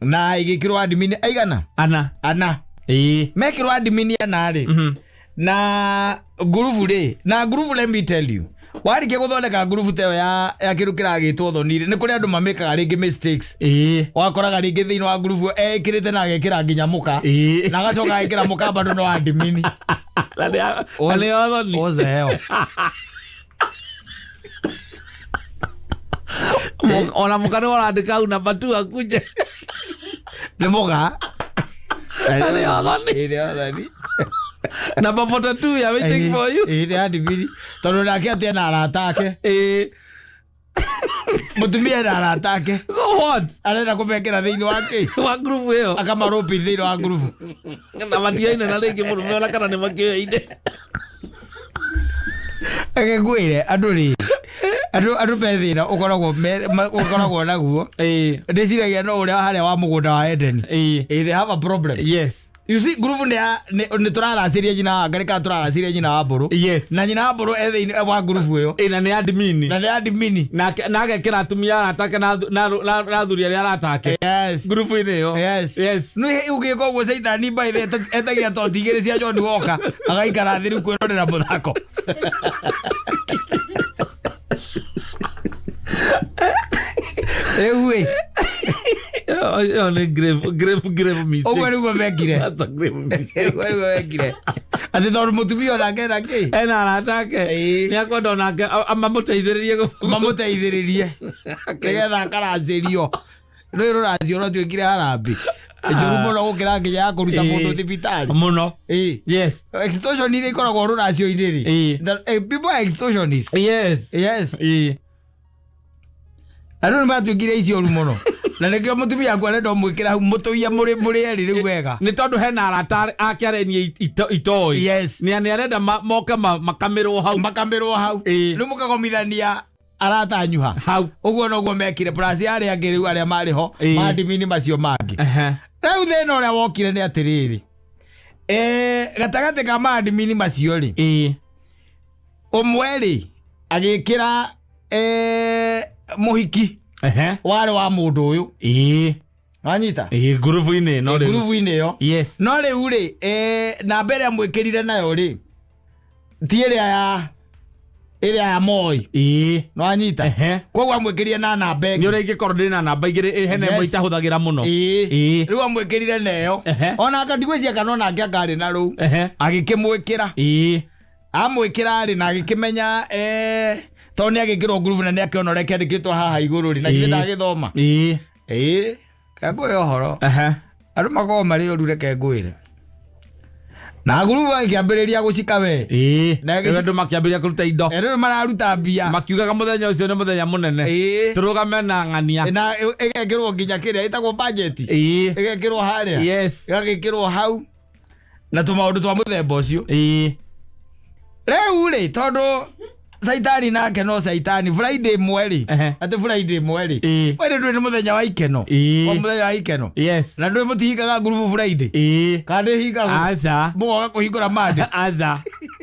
na ĩgĩkĩrwo admin aigana? Ana. Ana. Mekĩrwo admin ana rĩ, na ngurubu rĩ, na ngurubu, let me tell you, warĩkia gũthondeka ngurubu ta ĩyo ya kĩndũ kĩragĩtwo thoni rĩ, nĩ kũrĩ andũ mamĩkaga rĩngĩ mistakes. Wakoraga rĩngĩ thĩinĩ wa ngurubu ĩyo ekĩrĩte na agekĩra nginya mũka, na agacoka agekĩra mũka bado no admin. Na nĩ ũthoni. What the hell? Ona mũka nĩ ũrandĩka hau namba tu akuje. Nĩ mũka. Na nĩ ũthoni. Ĩĩ, nĩ ũthoni. Number 42 ya waiting for you. Ĩĩ, nĩ admin, tondũ nake atĩ ena arata ake. Mũtumia ena arata ake. So what? Arenda kũmekĩra thĩinĩ wa kĩ? Wa group ĩyo. Akamarũpi thĩinĩ wa ngurubu. Na matiaine na rĩngĩ mũrũme ona kana nĩ makĩoyaine. Reke ngwĩre, andũ rĩ, andũ me thĩna ũkoragwo ũkoragwo naguo. Ndĩciragia no ũrĩa harĩa wa mũgũnda wa Edeni. They have a problem. You see, ngurubu nĩ tũraracĩria nyina wa Ngarĩ kana tũraracĩria nyina wa Mbũrũ. Na nyina wa Mbũrũ e thĩinĩ wa ngurubu ĩyo. Na nĩ admin. Na nĩ admin. Na agekĩra atumia arata ake na athuri arĩa arata ake ngurubu-inĩ ĩyo. Nĩ ũgĩka ũguo, caitani by the etagia toti igĩrĩ cia John Walker, agaikara thĩ rĩu kwĩrorera mũthako. Rĩu ĩ Ĩyo nĩ grave, grave, grave mistake. Ũguo nĩguo mekire. That's a grave mistake. Ũguo nĩguo mekire, atĩ tondũ mũtumia onake ena kĩ? Ena arata ake. Nĩ akwenda onake mamũteithĩrĩrie Mamũteithĩrĩrie nĩgetha akaracĩrio. Rĩu rũracio rwatuĩkire harambĩ njũru mũno gũkĩra nginya ya kũruta mũndũ thibitarĩ. Mũno. Extortion iria ikoragwo rũracio-inĩ rĩ, people are extortionists. Andũ nĩ matuĩkire icio ũru mũno, na nĩkĩo mũtumia aku arenda ũmwĩkĩra hau mũtũiya mũrĩ erĩ rĩu wega. Nĩ tondũ hena arata ake arĩa niĩ itoĩ. Nĩ arenda moke makamĩrwo hau. Makamĩrwo hau. Rĩu mũkagomithania arata anyu ha hau. Ũguo noguo mekire, plus arĩa angĩ rĩu arĩa marĩ ho, madimini macio mangĩ. Rĩu thĩna ũrĩa wokire nĩ atĩrĩrĩ, gatagatĩ ka maadimini macio rĩ, ũmwe rĩ agĩkĩra mũhiki warĩ wa mũndũ ũyũ. Wanyita? Ĩĩ, ngurubu-inĩ no rĩu. Ngurubu-inĩ ĩyo. Yes. No rĩu rĩ, namba ĩrĩa mwĩkĩrire nayo rĩ, ti ĩrĩa ya ĩrĩa ya Moi. Ĩĩ. Nwanyita? Ehe. Koguo amwĩkĩrire na namba Nĩ ĩngĩ. ũrĩa ingĩkorwo ndĩ na namba igĩrĩ hena ĩmwe Yes. itahũthagĩra mũno. Ĩĩ. Ĩĩ. Rĩu amwĩkĩrire na ĩyo. Ehe. Ona anga ndigwĩciria kana ona angĩ anga arĩ na rũu. Ehe. Agĩkĩmwĩkĩra. Ĩĩ. Amwĩkĩra rĩ na agĩkĩmenya tondũ nĩ agĩkĩrwo ngurubu na nĩ akĩona ũrĩa kĩandĩkĩtwo haha igũrũ rĩ na githĩ Ĩĩ. ndagĩthoma. Ĩĩ. Ĩĩ. Kangũĩ ũhoro. Ehe. Andũ makoragwo marĩ oru reke ngwĩre. Na ngurubu agĩkĩambĩrĩria gũcika we. Ĩĩ. Na Rĩu andũ makĩambĩrĩria kũruta indo. Rĩu mararuta mbia. Makiugaga mũthenya ũcio nĩ mũthenya mũnene. Ĩĩ. Tũrũgame na ng'ania. Na ĩgekĩrwo nginya kĩrĩa ĩtagwo budget. Ĩĩ. Ĩgekĩrwo harĩa. Yes. Ĩgagĩkĩrwo hau. Na tũmaũndũ twa mũthemba ũcio. Ĩĩ. Rĩu rĩ tondũ Saitani nake no Saitani Friday ĩmwe rĩ. Ehe. Atĩ Friday ĩmwe rĩ. Ĩĩ. Friday ndũrĩ nĩ mũthenya wa ikeno. Ĩĩ. Wa mũthenya wa ikeno. Yes. Na ndũĩ mũtihingaga ngurubu Friday. Ĩĩ. Kana ndĩhingagwo. Aca. Mũgoka kũhingũra Monday. Aca.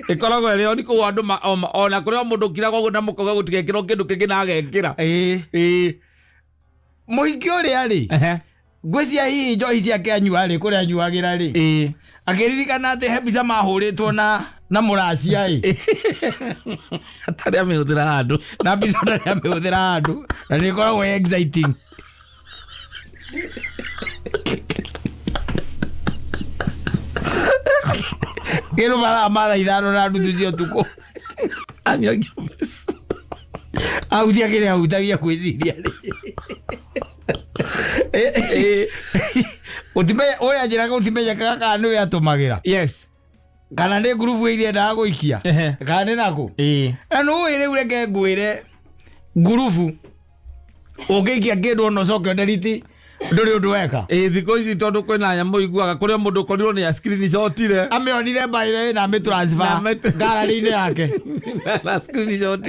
Ĩkoragwo ĩrĩ oni kũu andũ ona kũrĩ o mũndũ ũkiraga ũguo na mũkauga gũtigekĩrwo kĩndũ kĩngĩ na agekĩra. Ĩĩ. Ĩĩ. Mũhiki ũrĩa rĩ. Ehe. Ngwĩciria hihi njohi ciake anyua rĩ kũrĩa anyuagĩra rĩ. Ĩĩ. Akĩririkana atĩ he mbica mahũrĩtwo na mũracia ĩ. Atarĩ amĩhũthĩra handũ. Na mbica ndarĩ amĩhũthĩra handũ. Na nĩ ĩkoragwo ĩ exciting. Kĩndũ mathaa ma thaa 5:30 cia ũtukũ. Anyuagia mbica. Ahutia kĩrĩa ahutagia gwĩciria rĩ. Ũtimenya, ũrĩa anjĩraga ũtimenyekaga kana nĩwe atũmagĩra. Yes. Kana nĩ ngurubu ĩrĩa endaga gũikia. Ehe. Kana nĩ nakũ. Ĩĩ. Na nĩũĩ rĩu reke ngwĩre ngurubu ũngĩikia kĩndũ ona ũcoke ũnderiti ndũrĩ ũndũ weka. Ĩĩ, thikũ ici tondũ kwĩna nyamũ iguaga kũrĩa mũndũ ũkorirwo nĩ ya screenshotire. Amĩonire by the way na amĩtransfer Na amĩ- gallery-inĩ yake. Na screenshot.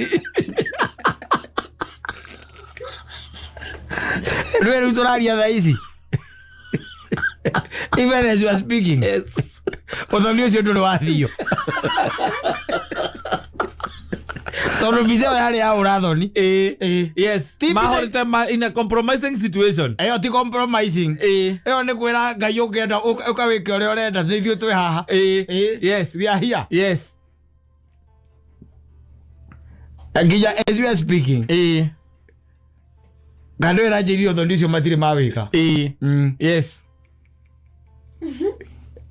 Rĩu rĩu tũraria thaa ici. Even as you are speaking. Yes. Ũthoni ũcio ndũrĩ wathio. Tondũ mbica ĩyo yarĩ ya ũrathoni. Ĩĩ. Ĩĩ. Yes. Ti mbica- Mahorete in a compromising situation. Ĩyo ti compromising. Ĩĩ. Ĩyo nĩ kwĩra Ngai ũngĩenda ũka wĩke ũrĩa ũrenda nĩ ithuĩ twĩ haha. Ĩĩ. Ĩĩ. Yes. We are here. Yes. Nginya as we are speaking. Ĩĩ. Ngandũ ĩranjĩrire ũthoni ũcio matirĩ mawĩka. Ĩĩ. Yes.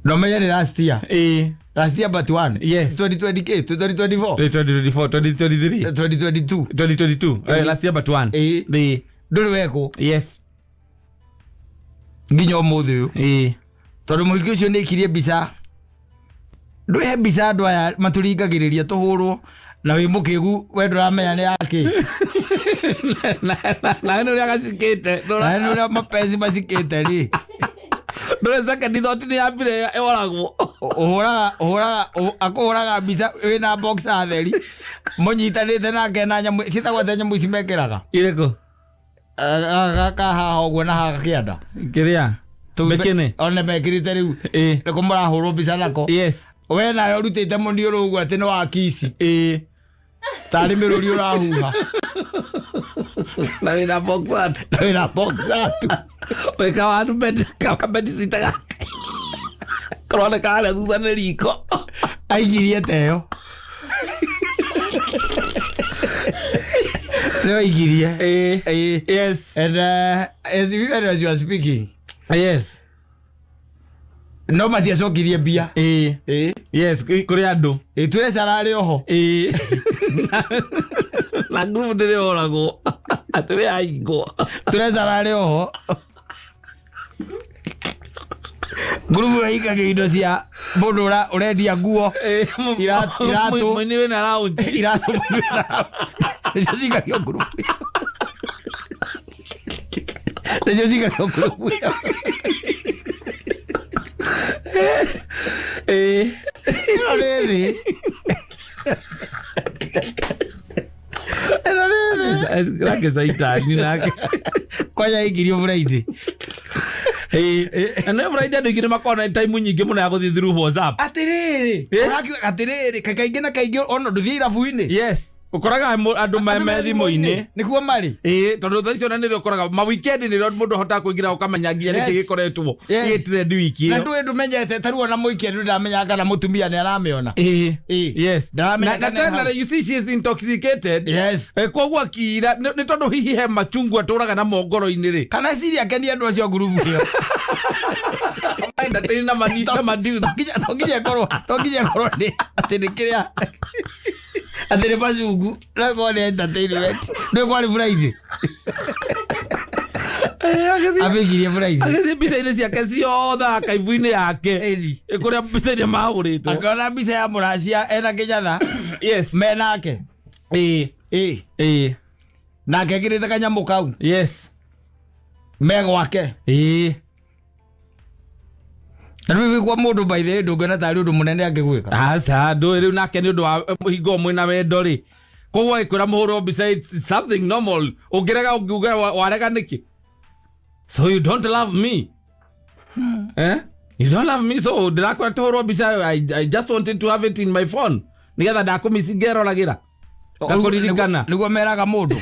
No menye nĩ last year. Ĩĩ. Last year but one. Yes. 2020 2024. 2024, 2023. 2022. 2022. Last year but one. Ĩĩ. Ĩĩ. Ndũrĩ wekwo. Yes. Nginya ũmũthĩ ũyũ. Ĩĩ. Tondũ mũhiki ũcio nĩ aikirie mbica. Ndũhe mbica andũ aya matũringagĩrĩria tũhũrwo na wĩ mũkĩgu we ndũramenya nĩ yakĩ. Na nĩ ũrĩa gacikĩte. Na nĩ ũrĩa mapenzi macikĩte rĩ. Ndũrĩ second thought nĩ yambire ĩoragwo. Ũhũraga, ũhũraga, akũhũraga mbica wĩna boxer theri. Mũnyitanĩte nake na nyamũ, ciĩtagwo atĩa nyamũ ici mekĩraga? Irĩkũ? Gaka haha ũguo na haha kĩanda. Kĩrĩa? Mĩkĩnĩ? One mekĩrĩte rĩu. Ĩĩ. Nĩkũ mũrahũrwo mbica nako. Yes. We nawe ũrutĩte mũniũrũ ũguo atĩ nĩ wa kici. Ĩĩ. Tarĩ mĩrũri ũrahuha. Na wĩna boxer tu. Na wĩna boxer tu. Wĩka wa bed, ka bed sita gaka. Karoneka harĩa thutha nĩ riko. Aikirie ta ĩyo. Nĩ aikirie. Ĩĩ. Ĩĩ. Yes. And as even as you are speaking. Yes. No matiacokirie mbia. Ĩĩ. Ĩĩ. Yes, kũrĩ andũ. Ĩĩ, twĩre cararĩ oho. Ĩĩ. Na ngurubu ndĩrĩ oragwo. Ndĩrĩ yahingwo. Twĩre cararĩ oho. Ngurubu ĩyo ĩikagio indo cia mũndũ ũrendia nguo. Ĩĩ, Iratũ. Mũini wĩna lounge. Iratũ mũini wĩna lounge. Nĩcio cikagio ngurubu ĩyo. Nĩcio cikagio ngurubu ĩyo. Ĩĩ. Ĩno nĩ thĩ. Ĩno nĩ thĩ. Nake Saitani nake. Kwanja aikirio Friday. Ĩĩ. Na nĩ Friday andũ aingĩ nĩ makoragwo na time nyingĩ mũno ya gũthiĩ through WhatsApp. Atĩrĩrĩ. Ĩĩ. Ũrakiuga atĩrĩrĩ, kaingĩ na kaingĩ ona ndũthiĩ irabu-inĩ. Yes. Ũkoraga andũ me thimũ-inĩ. Nĩkuo marĩ. Ĩĩ, tondũ thaa icio na nĩrĩo ũkoraga ma weekend nĩrĩo mũndũ ahotaga kũingĩra ũkamenya nginya nĩkĩ gĩkoretwo Yes. gĩ trend wiki Na ĩyo. ndũĩ ndũmenyete ta rĩu ona mũikia ndũ ndamenyaga kana mũtumia nĩ aramĩona. Ĩĩ. Ĩĩ. Yes. Ndaramenya Na kana tena hau. you see she is intoxicated. Yes. Koguo akira nĩ tondũ hihi he machungwa atũraga namo ngoro-inĩ rĩ. Kana ciria akenie andũ acio ngurubu ĩyo. Entertain na mani na madiu. To nginya ĩkorwo nĩ atĩ nĩ kĩrĩa atĩ nĩ macungu no ĩkorwo nĩ entertainment nĩ kwarĩ Friday amĩikirie Friday. Agĩthiĩ mbica-inĩ ciake ciothe akaibu-inĩ yake. Ĩni. Kũrĩa mbica-inĩ mahũrĩtwo. Akĩona mbica ya mũracia ena kĩnyatha Yes. menake. Ĩĩ. Ĩĩ. Ĩĩ. Nake ekĩrĩte kanyamũ kau Yes. me gwake. Ĩĩ. Na rĩu kwa mũndũ by the way ndũngĩona tarĩ ũndũ mũnene angĩgwĩka. Aca ndũĩ rĩu nake nĩ ũndũ wa hingo mwĩna wendo rĩ. Koguo agĩkwĩra mũhũrwo mbica it's something normal. Ũngĩrega ũngiuga warega nĩkĩ? So you don't love me. Eh? You don't love me so ndĩrakwĩra tũhũrwo mbica I just wanted to have it in my phone. Nĩgetha ndakũmici ngeroragĩra. Ngakũririkana. Nĩguo meraga mũndũ.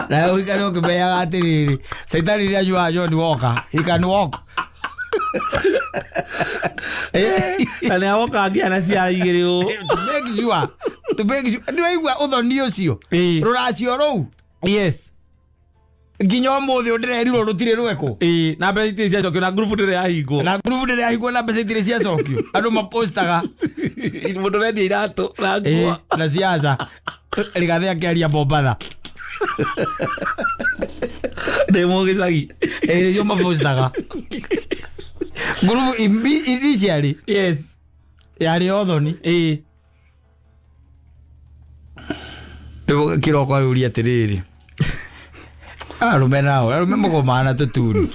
Nawe ũikare ũkĩmenyaga atĩrĩrĩ caitani nĩ anyuaga John Walker. He can walk. Na nĩ awoka ngĩa na ciara igĩrĩ ũũ. To make sure. To make sure. Nĩ waigua ũthoni ũcio. Ĩĩ. Rũracio rũu. Yes. Nginya ũmũthĩ ndĩrerirwo rũtirĩ rwekwo. Ĩĩ, na mbeca itirĩ ciacokio na ngurubu ndĩrĩ yahingwo. Na ngurubu ndĩrĩ yahingwo na mbeca itirĩ ciacokio. Andũ mapostaga. Mũndũ ũrendia iratũ na nguo. Ĩĩ, na ciaca. Rigathĩ akĩaria Mombatha. Ndĩ mũgĩcagi. Ĩĩ, nĩcio mapostaga. Ngurubu initially Yes. yarĩ ya ũthoni. Ĩĩ. Rĩu kĩroko arĩũria atĩrĩrĩ arũme nao arũme mũgomaga na tũtuni.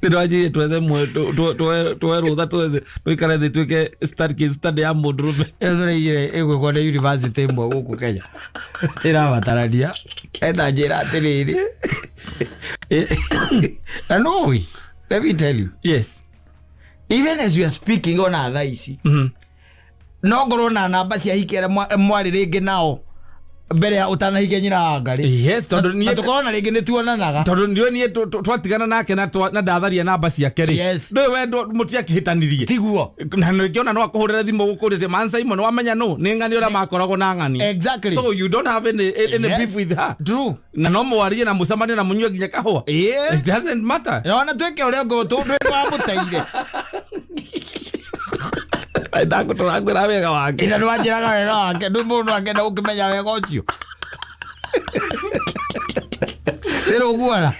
Nĩtwanjirie twethe tuoe rũtha twethe tũikare thĩ twĩke study case study ya mũndũrũme. Ĩyo tũraigire ĩgwĩkwo nĩ university ĩmwe gũkũ Kenya ĩrabatarania ena njĩra atĩrĩrĩ na nũĩ let me tell you. Yes. Even as we are speaking ona thaa ici no ngorwo na namba cia hiki arĩa mwarĩ rĩngĩ nao mbere ya ũtanahikia nyina wa Ngarĩ. Yes, tondũ na niĩ tũkorwo na rĩngĩ nĩ tuonanaga. Tondũ niĩ twatigana nake na na ndatharia namba ciake rĩ. Yes. Ndũĩ we mũtiakĩhĩtanirie. Tiguo. Na nĩngĩona no akũhũrĩre thimũ gũkũrĩte man Simon wamenya nũ nĩ ng'ani ũrĩa makoragwo na ng'ani. Exactly. So you don't have any Yes. beef with her. True. Na no mwarie na mũcemanie na mũnyue nginya kahũa. Ĩĩ. It doesn't matter. Ona twĩke ũrĩa ũngĩ tũndũ wamũteire. Ndakũtũrakwĩra wega wake. Ĩna nĩwanjĩraga wega wake ndũ mũndũ akenda gũkĩmenya wega ũcio. Rĩrĩ ũguona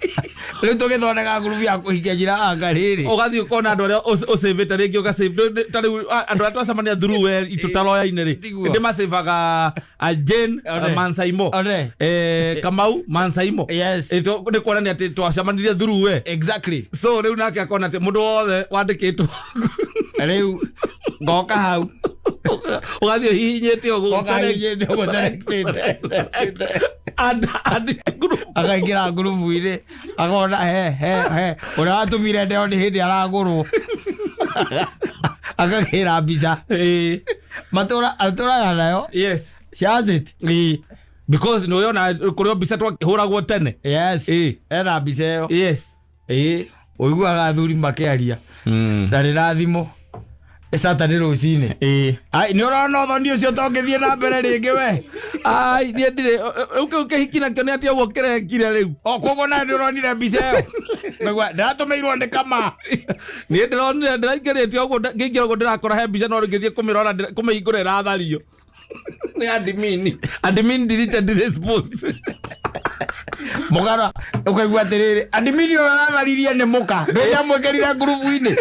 rĩu tũgĩthondeka ngurubu ya kũhikia njĩra anga rĩrĩ. Ũgathiĩ ũkona andũ arĩa ũcĩvĩte rĩngĩ ũgacĩve ta rĩu andũ arĩa twacemania through we itũtaroya-inĩ rĩ. Tiguo. Ndĩmacĩvaga Jane One. Mansaimo. One. Kamau Mansaimo. Yes. Nĩ kuonania atĩ twacemanirie through we. Exactly. So rĩu nake akona atĩ mũndũ wothe wandĩkĩtwo Rĩu ngoka hau. Ũgathiĩ ũhihinyĩte ũguo. Ngoka hihinyĩte ũguo selectĩte. Add group. Akaingĩra ngurubu-inĩ akona he he he ũrĩa watũmire ndeo nĩ hĩndĩ aragũrwo. Akagĩra mbica. Ĩĩ. Matũra atũraga nayo. Yes. She has it. Ĩĩ. Because nĩ ũyona kũrĩ o mbica twakĩhũragwo tene. Yes. Ĩĩ. Ena mbica ĩyo. Yes. Ĩĩ. Ũiguaga athuri makĩaria. Na nĩ na thimũ. Saturday rũcinĩ. Ĩĩ. Ai nĩ ũrona ũthoni ũcio tongĩthiĩ na mbere rĩngĩ we. Ai niĩ ndirĩ rĩu kĩu kĩhiki nakĩo nĩ atĩa ũguo kĩrekire rĩu. O koguo nawe nĩ ũronire mbica ĩyo. Ngaigua ndĩratũmĩirwo nĩ kama. Niĩ ndĩronire ndĩraingĩrĩte ũguo ngĩingĩra ũguo ndĩrakora he mbica no ngĩthiĩ kũmĩrora kũmĩhingũra ĩrathario. Nĩ admin. Admin deleted this post. Mũgara ũkaigua atĩrĩrĩ admin ũrĩa ũratharirie nĩ mũka ndĩramwĩkĩrire ngurubu-inĩ.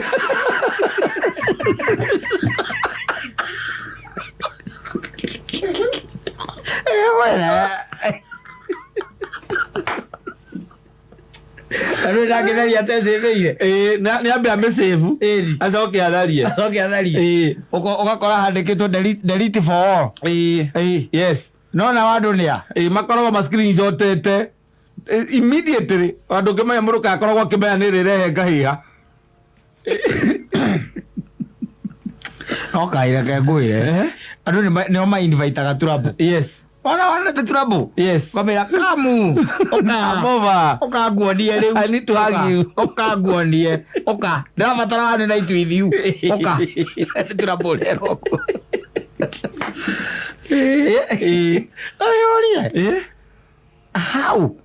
Na rĩu ndangĩtharia atecĩbĩire. Ĩĩ, nĩ ambe amĩsave. Ĩri. Acoke atharie. Acoke atharie. Ĩĩ. Ũgakora handĩkĩtwo delete for all. Ĩĩ. Ĩĩ. Yes. No na andũ nĩ a? Ĩĩ, makoragwo ma screenshotete immediately. Andũ ũngĩmenya mũndũ kana akoragwo akĩmenya nĩ rĩrehe ngahĩha. Okaire kengwire andu nio mainvitaga turabu. Yes. Ona wonete turabu. Yes. Kamera kamu oka. Over. Oka nguonie riu. I need to hug you. Oka nguonie oka ndirabatara one night with you oka turabu rero. Oyorie how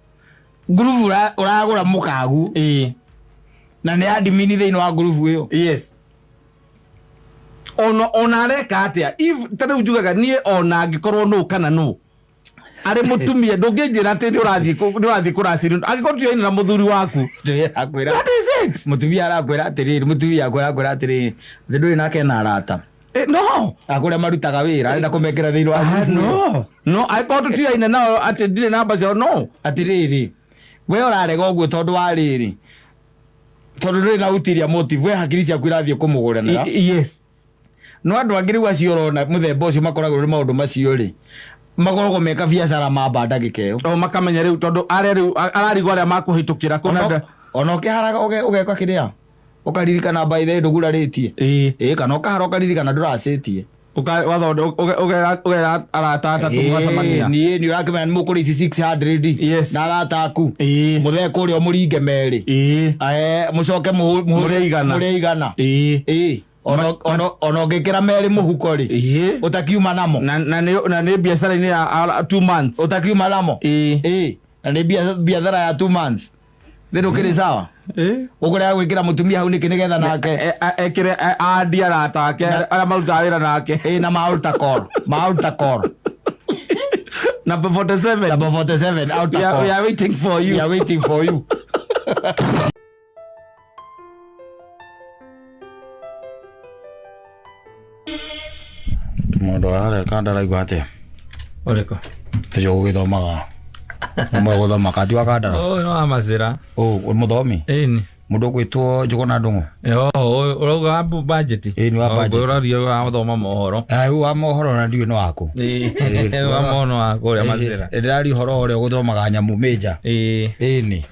ngurubu uragura mukagu na nĩ admin thĩinĩ wa ngurubu ĩyo. Yes, ona areka atia if ta rĩu njugaga niĩ ona angĩkorwo nũ kana nũ arĩ mũtumia ndũngĩnjĩra atĩ nĩ ũrathiĩ kũracĩrio angĩkorwo tiũaine na mũthuri waku. Akwĩra That is it. Mũtumia arakwĩra atĩrĩrĩ, mũtumia akwĩra akwĩra atĩrĩrĩ atĩ ndũrĩ nake na arata No. akũrĩa marutaga wĩra arenda kũmekĩra thĩinĩ wa Ah, ngurubu ĩyo. No, angĩkorwo tũtiũaine nao atĩ ndirĩ namba ciao, no. Atĩrĩrĩ, we ũrarega ũguo tondũ wa rĩrĩ, tondũ ndũrĩ na utiria motive, we hakiri ciaku irathiĩ kũmũgũranĩra. Yes. No andũ angĩ rĩu acio ũrona mũthemba ũcio makoragwo nĩ maũndũ macio rĩ, makoragwo meka biacara mamba ndagĩka ĩyo. O makamenya rĩu tondũ arĩa rĩu ararigwo arĩa makũhĩtũkĩra kũna. Ona ũkĩharaga ũgeka kĩrĩa ũkaririkana by the way ndũgurarĩtie. Ĩĩ, kana ũkahara ũkaririkana ndũracĩtie. Ũgera arata atatũ mũgacemania. Niĩ nĩ ũrakĩmenya nĩ mũkũrĩ ici 600 na arata aku mũthee kũrĩa mũringe merĩ. Mũcoke Mũrĩe igana. Mũrĩe igana. Ĩĩ, ona ũngĩkĩra merĩ mũhuko rĩ, ũtakiuma namo. Na nĩ biacara-inĩ ya 2 months. Ũtakiuma namo. Ĩĩ, na nĩ biathara ya 2 months thĩ ndũkĩrĩ sawa. Ũkũrega gwĩkĩra mũtumia hau nĩkĩ nĩgetha nake Ekĩre andi arata ake arĩa marutaga wĩra nake. Ĩĩ, na ma altar call, ma altar call. Number 47. Number 47 altar We are, call. we are waiting for you. We are waiting for you. Mũndũ areka ndaraigua atĩa? Ũrĩkũ? Ũcio ũgĩthomaga ũmwe gũthoma kati wa kandara. Ũyũ nĩ wa macĩra. Ũ mũthomi. Ĩni. Mũndũ ũgwĩtwo Njũgũna Ndũng'ũ. Yo, ũrauga wa budget. Ĩĩ, nĩ wa budget. Ũraria wa gũthoma mohoro. Rĩu wa mohoro na ndiũĩ nĩ waku. Ĩĩ, wa mohoro wa kũrĩa macĩra. Ndĩraria ũhoro ũrĩa ũgũthomaga nyamũ major. Ĩĩ. Ĩni.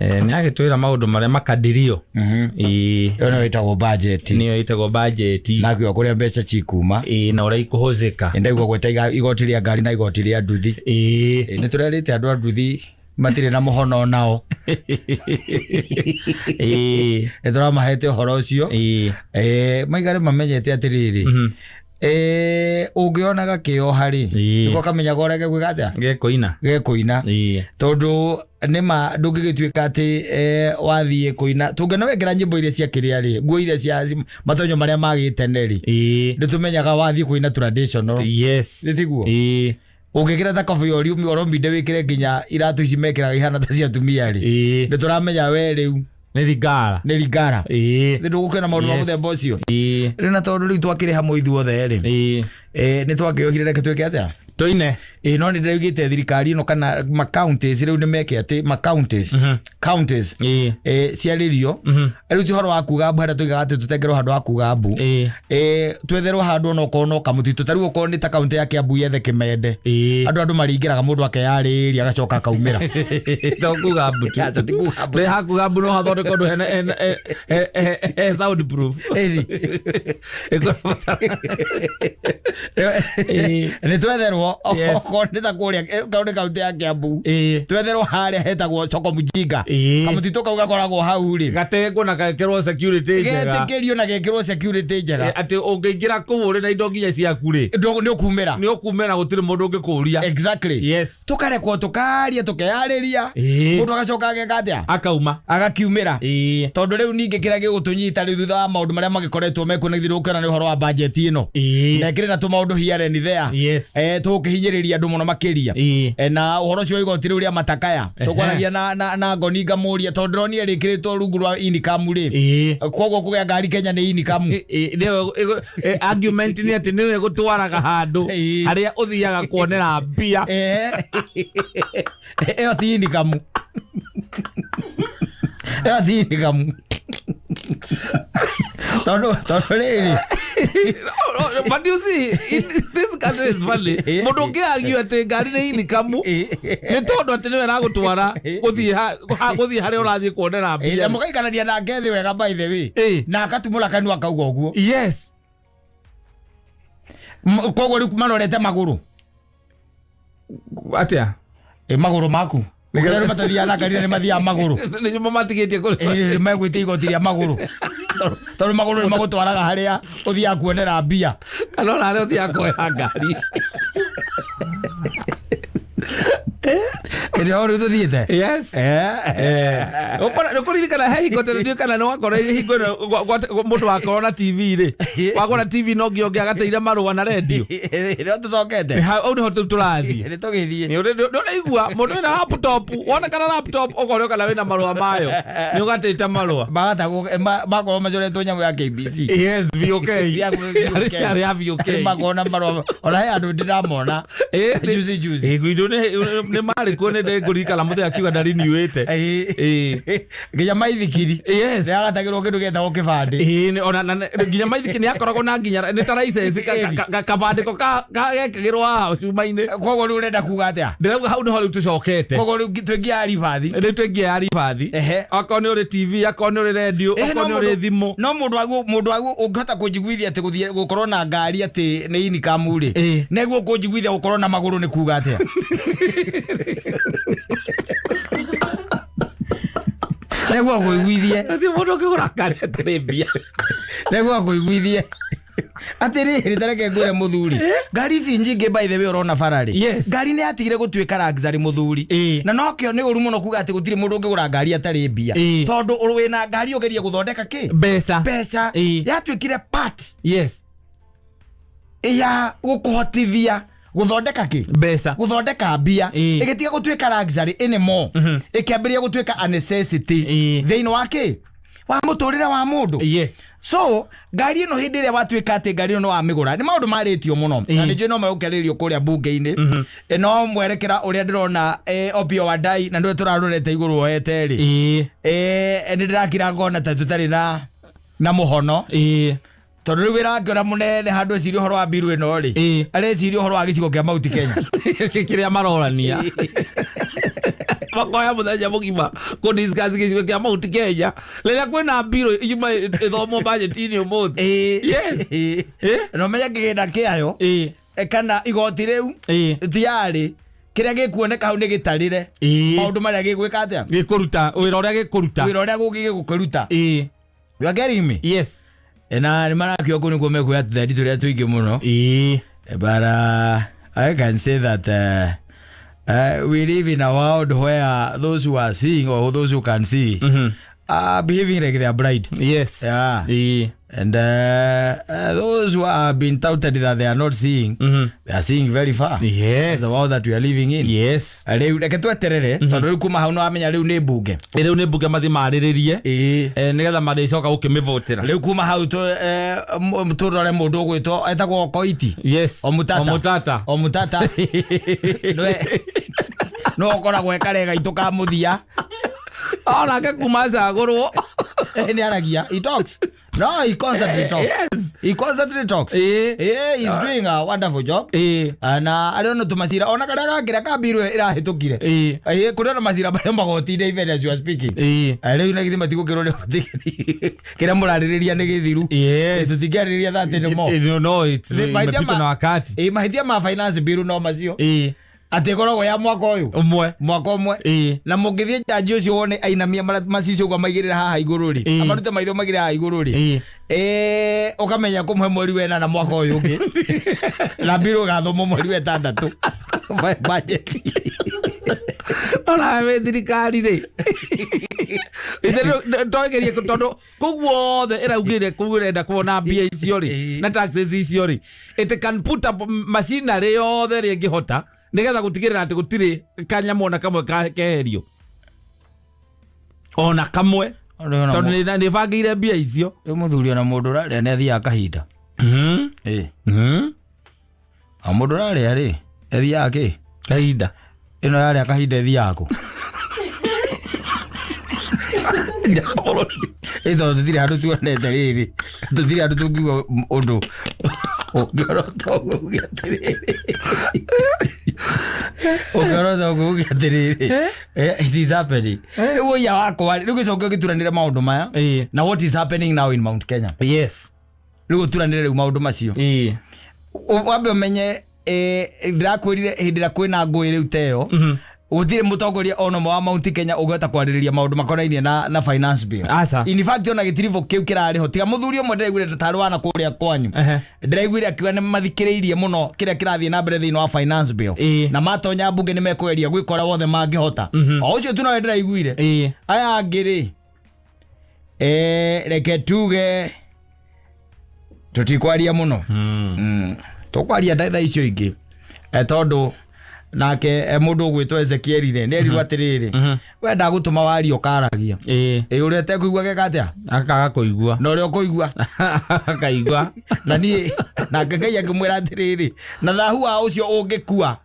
Nĩ agĩtwĩra maũndũ marĩa makadirio. Ĩĩ. Ĩyo nĩyo ĩtagwo budget. Nĩyo ĩtagwo budget. Na kiuga kũrĩa mbeca cikuma. Ĩĩ, na ũrĩa ikũhũthĩka. Ndaigua gweta igoti rĩa ngari na igoti rĩa nduthi. Ĩĩ. Nĩ tũrerĩte andũ a nduthi matirĩ na mũhono nao. Ĩĩ. Nĩ tũramahete ũhoro ũcio. Ĩĩ. Maigare mamenyete atĩrĩrĩ, ũngĩonaga kĩoha rĩ, Ĩĩ. nĩko kamenyaga ũrĩa gegwĩka atĩa. Gekũina. Gekũina. Ĩĩ. Tondũ nĩma ndũngĩgĩtuĩka atĩ wathiĩ kũina tũngĩona wekĩra nyĩmbo iria cia kĩrĩa rĩ, nguo iria cia matonyo marĩa magĩtene rĩ, Ĩĩ. nĩ tũmenyaga wathiĩ kũina traditional. Yes. Nĩ tiguo? Ĩĩ. Ũngĩkĩra ta kobi orominde wĩkĩre nginya iratũ ici mekĩraga ihana ta cia atumia rĩ, Ĩĩ. nĩ tũramenya we rĩu Nĩ ringara. Nĩ ringara. Ĩĩ. Nĩ ndũgũkĩona maũndũ ma Yes. mũthemba ũcio. Ĩĩ. Rĩu na tondũ rĩu twakĩrĩ hamwe ithuothe rĩ, Ĩĩ. nĩ twakĩohire, reke twĩke atĩa? Tũine. Ĩĩ, no nĩ ndĩraugĩte thirikari ĩno kana ma counties rĩu nĩ meke atĩ ma counties, counties Ĩĩ. Ciarĩrio rĩu ti ũhoro wa kuga mbu harĩa tuigaga atĩ tũtengerwo handũ ha kuga mbu. Ĩĩ. Twetherwo handũ ona okorwo no kamũtitũ ta rĩu okorwo nĩ ta kaunti ya Kiambu yethe Kĩmende. Ĩĩ. Andũ maringĩraga mũndũ akeyarĩria agacoka akaumĩra. To kuga mbu tu. Aca, ti kuga mbu. Nĩ hakuga mbu no hathondekwo ũndũ hena he sound proof. Ĩni. Ĩĩ. Nĩ twetherwo Yes. okorwo nĩ ta kũrĩa okorwo nĩ kaunti ya Kiambu, Ĩĩ. twetherwo harĩa hetagwo soko mjinga. Ĩĩ. Kamũtitũ kau gakoragwo hau rĩ, Gatengwo na gekĩrwo security njega. Getĩkĩrio na gekĩrwo security njega. Atĩ ũngĩingĩra kũu ũrĩ na indo nginya ciaku rĩ, Nĩ ũkumĩra. Nĩ ũkumĩra, gũtirĩ mũndũ ũngĩkũria. Exactly. Yes. Tũkarekwo tũkaria tũkeyarĩria. Ĩĩ. Mũndũ agacoka ageka atĩa? Akauma. Agakiumĩra. Ĩĩ. Tondũ rĩu ningĩ kĩrĩa gĩgũtũnyita rĩu thutha wa maũndũ marĩa magĩkoretwo mekuo na githĩ ũkĩona nĩ ũhoro wa budget ĩno. Ĩĩ. Na ĩkĩrĩ na tũmaũndũ here and there. Yes. Tũkĩhinyĩrĩria andũ mũno makĩria. Ĩĩ. Na ũhoro ũcio wa igoti rĩu rĩa matakaya tũkwaragia na ngoni ngamũria tondũ ndĩronire rĩkĩrĩtwo rungu rwa income rĩ. Ĩĩ. Koguo kũgĩa ngari Kenya nĩ income. Ĩĩ, nĩyo argument nĩ atĩ nĩwe gũtwaraga handũ Ĩĩ. harĩa ũthiaga kuonera mbia. Ĩyo ti income, ĩyo ti income tondũ rĩrĩ. But you see, in this country is funny. Mũndũ ũngĩ argue atĩ ngari nĩ income nĩ tondũ atĩ nĩwe ĩragũtwara gũthiĩ harĩa ũrathiĩ kuonera Na mbia. mũgaikarania nake thĩ wega by the way, Ĩĩ. na akatumũra kanua akauga ũguo. Yes. Koguo rĩu marorete magũrũ. Atia? Ĩ magũrũ maku. Nĩgetha rĩu matathiaga na ngari na nĩ mathiaga magũrũ. Nĩmo matigĩtie kũrĩ. Ĩ, megwĩtia igoti rĩa magũrũ. Tondũ magũrũ nĩ magũtwaraga harĩa ũthiaga kuonera mbia. Kana ona harĩa ũthiaga kuoya ngari. Ĩrĩa o rĩu tũthiĩte. Yes. Nĩkũririkana he hingo tene ndiũĩ kana nĩwakorwo hingo ĩno mũndũ wakorwo na TV rĩ, wagũra TV no nginya ũngĩagateire marũa na rendio. Ĩrĩa tũcokete. Hau nĩho rĩu tũrathiĩ. Nĩ tũgĩthiĩ. Nĩ ũraigua mũndũ wĩna laptop, wonekana laptop ũkorio kana wĩna marũa mayo, nĩ ũgatĩte marũa. Magatagwo makorwo macoretwo nyamũ ya KBC. Yes, VOK. Ya VOK. Yarĩ ya VOK. Makorwo na marũa ona he andũ ndĩramona. Juzi juzi. Ĩ, gwitũ nĩ marĩ kuo nĩ ndĩngũririkana mũthenya akiuga ndariniũĩte. Ĩ. Nginya maithikiri. Yes. Nĩ agatagĩrwo kĩndũ gĩetagwo kĩbandĩ. Ĩĩ, ona nginya maithikiri nĩ akoragwo na nginya nĩ ta license kabandĩko gekagĩrwo haha cuma-inĩ. Koguo rĩu ũrenda kuga atĩa? Ndĩrauga hau nĩho rĩu tũcokete. Koguo rĩu twĩngia ribathi. Rĩu twĩngia ya ribathi. Ehe. Akorwo nĩ ũrĩ TV, akorwo nĩ ũrĩ radio, akorwo nĩ ũrĩ thimũ. No mũndũ waguo mũndũ waguo ũngĩhota kũnjiguithia atĩ gũthiĩ gũkorwo na ngari atĩ nĩ income rĩ. Ĩĩ. Nĩguo kũnjiguithia gũkorwo na magũrũ nĩ kuga atĩa? Nĩguo ngũiguithie. Gũtirĩ mũndũ ũngĩgũra ngari atarĩ mbia. Nĩguo ngũiguithie. Atĩrĩrĩ ta reke ngwĩre mũthuri. Ngari ici nyingĩ by the way ũrona bara rĩ. Yes. Ngari nĩ yatigire gũtuĩka luxury mũthuri. Ĩĩ. Na nokĩo nĩ ũru mũno kuga atĩ gũtirĩ mũndũ ũngĩgũra ngari atarĩ mbia. Ĩĩ. Tondũ wĩna ngari ũgerie gũthondeka kĩ? Mbeca. Mbeca. Ĩĩ. Yatuĩkire part Yes. ya gũkũhotithia gũthondeka kĩ? Mbeca. Gũthondeka mbia. Ĩĩ. Ĩgĩtiga gũtuĩka luxury anymore. Ĩkĩambĩrĩria gũtuĩka a necessity. Ĩĩ. Thĩinĩ wa kĩ? Wa mũtũrĩre wa mũndũ. Yes. So ngari ĩno hĩndĩ ĩrĩa watuĩka atĩ ngari ĩno nĩ wamĩgũra nĩ maũndũ marĩtio mũno na nĩ njũĩ no megũkĩarĩrĩrio kũrĩa mbunge-inĩ. No mwerekera ũrĩa ndĩrona Opiyo Wandayi na nĩwe tũrarorete igũrũ oete rĩ. Ĩĩ. Nĩ ndĩrakira ngona ta tũtarĩ na mũhono. Ĩĩ. Tondũ rĩu wĩra wake ũrĩa mũnene handũ eciria ũhoro wa mbiru ĩno rĩ. Ĩĩ. Areciria ũhoro wa gĩcigo kĩa Mount Kenya. Kĩrĩa marorania. Makoya mũthenya mũgima kũ discuss gĩcigo kĩa Mount Kenya rĩrĩa kwĩna mbirũ yuma ĩthomwo budget-inĩ ũmũthĩ. Yes. Ĩĩ. Ĩĩ. Na ũmenye kĩgĩna kĩayo Ĩĩ. kana igoti rĩu Ĩĩ. tiarĩ kĩrĩa gĩkuoneka hau nĩ gĩtarĩre. Ĩĩ. Maũndũ marĩa gĩgwĩka atĩa? Gĩkũruta wĩra ũrĩa gĩkũruta. Wĩra ũrĩa gũkĩruta. Ĩĩ. You are getting me? Yes. Na nĩ marakĩo kũu nĩkuo mekuoya tũthendi tũrĩa tũingĩ mũno. Ĩĩ. But I can say that we live in a world where those who are seeing or those who can see are behaving like they are blind. Yes. Yeah. Ĩĩ. And those who have been touted that they are not seeing, they are seeing very far. Yes. The world that we are living in. Yes. Rĩu reke tweterere tondũ rĩu kuma hau nĩ wamenya rĩu nĩ mbunge. Rĩu nĩ mbunge mathiĩ marĩrĩrie. Ĩĩ. Nĩgetha marĩcoka gũkĩmĩvotera. Rĩu kuma hau tũrore mũndũ ũgwĩtwo etagwo Koiti. Yes. Omutata. Omutata. Omutata. Nĩwe ũkoragwo e karega gaitũ ka mũthia. Onake kuma acagũrwo. Nĩ aragia. He talks. No, he constantly talks. Yes. He constantly talks. Ĩĩ. Eh, he's doing a wonderful job. Ĩĩ. Na arĩ ona tũmacira ona karĩa gakĩrĩa ka mbiru ĩrahĩtũkire. Ĩĩ. Ĩĩ, kũrĩ ona macira marĩa magoti-inĩ even as you are speaking. Ĩĩ. Rĩu na githĩ matigũkĩrwo nĩ kĩrĩa mũrarĩrĩria nĩ gĩthiru. Yes. Tũtingĩarĩrĩria that anymore. No, no, it's imepitwo na wakati. Ĩĩ, mahĩtia ma finance bill no macio. Ĩĩ. Atĩ ĩkoragwo ya mwaka ũyũ. Ũmwe. Mwaka ũmwe. Ĩĩ. Na mũngĩthiĩ njanji ũcio wone ainamia macicio ũguo maigĩrĩra haha igũrũ rĩ. Ĩĩ. Amarute maitho maigĩrĩra haha igũrũ rĩ. Ĩĩ. Ũkamenya kũmũhe mweri wena na mwaka ũyũ ũngĩ. Na mbirũ ĩgathomwo mweri wa ĩtandatũ. Budget. Ona wĩ thirikari rĩ. Ithe togerie tondũ kũu guothe ĩraugĩre kũu ĩrenda kuona mbia icio rĩ Ĩĩ. na taxes icio rĩ, it can put up machinery yothe ĩrĩa ĩngĩhota nĩgetha gũtigĩrĩra atĩ gũtirĩ kanyamũ ona kamwe keherio ona kamwe tondũ nĩ ĩbangĩire mbia icio. Rĩu mũthuri ona mũndũ ũrarĩa nĩ athiaga kahinda. Ĩĩ. O mũndũ ũrarĩa rĩ, athiaga kĩ? Kahinda. Ĩno yarĩa kahinda ĩthiaga kũ? Ĩ tondũ tũtirĩ handũ tuonete rĩrĩ. Tũtirĩ handũ tũngiuga ũndũ. Ũngĩorota ũguo uge atĩrĩrĩ. Ũngĩorota ũguo uge atĩrĩrĩ. It is happening. Rĩu ũiya wakwa rĩ, rĩu gĩcoke ũgĩturanĩre maũndũ maya. Ĩĩ. Na what is happening now in Mount Kenya. Yes. Rĩu ũturanĩre rĩu maũndũ macio. Ĩĩ. Wambe ũmenye, ndĩrakwĩrire hĩndĩ ĩrĩa kwĩna ngũĩ rĩu ta ĩyo, gũtirĩ mũtongoria ona ũmwe wa Mount Kenya ũngĩhota kwarĩrĩria maũndũ makonainie na finance bill. Aca. In fact, ona gĩtiribũ kĩu kĩrarĩ ho, tiga mũthuri ũmwe ndĩraiguire tarĩ wana kũrĩa kwanyu. Ndĩraiguire akiuga nĩ mathikĩrĩirie mũno kĩrĩa kĩrathiĩ na mbere thĩinĩ wa finance bill, na matonya mbunge nĩ mekũgeria gwĩka ũrĩa wothe mangĩhota. O ũcio tu nowe ndĩraiguire. Aya angĩ rĩ, reke tuge tũtikwaria mũno. Tũkwaria thaa icio ingĩ, tondũ nake mũndũ ũgwĩtwo Ezekiel rĩ, nĩ erirwo atĩrĩrĩ, we ndagũtũma waria ũkaragia. Ĩ ũrĩa ũtekũigua geka atĩa? Akaga kũigua. Na ũrĩa ũkũigua akaigua. Na niĩ nake Ngai akĩmwĩra atĩrĩrĩ, na thahu wa ũcio ũngĩkua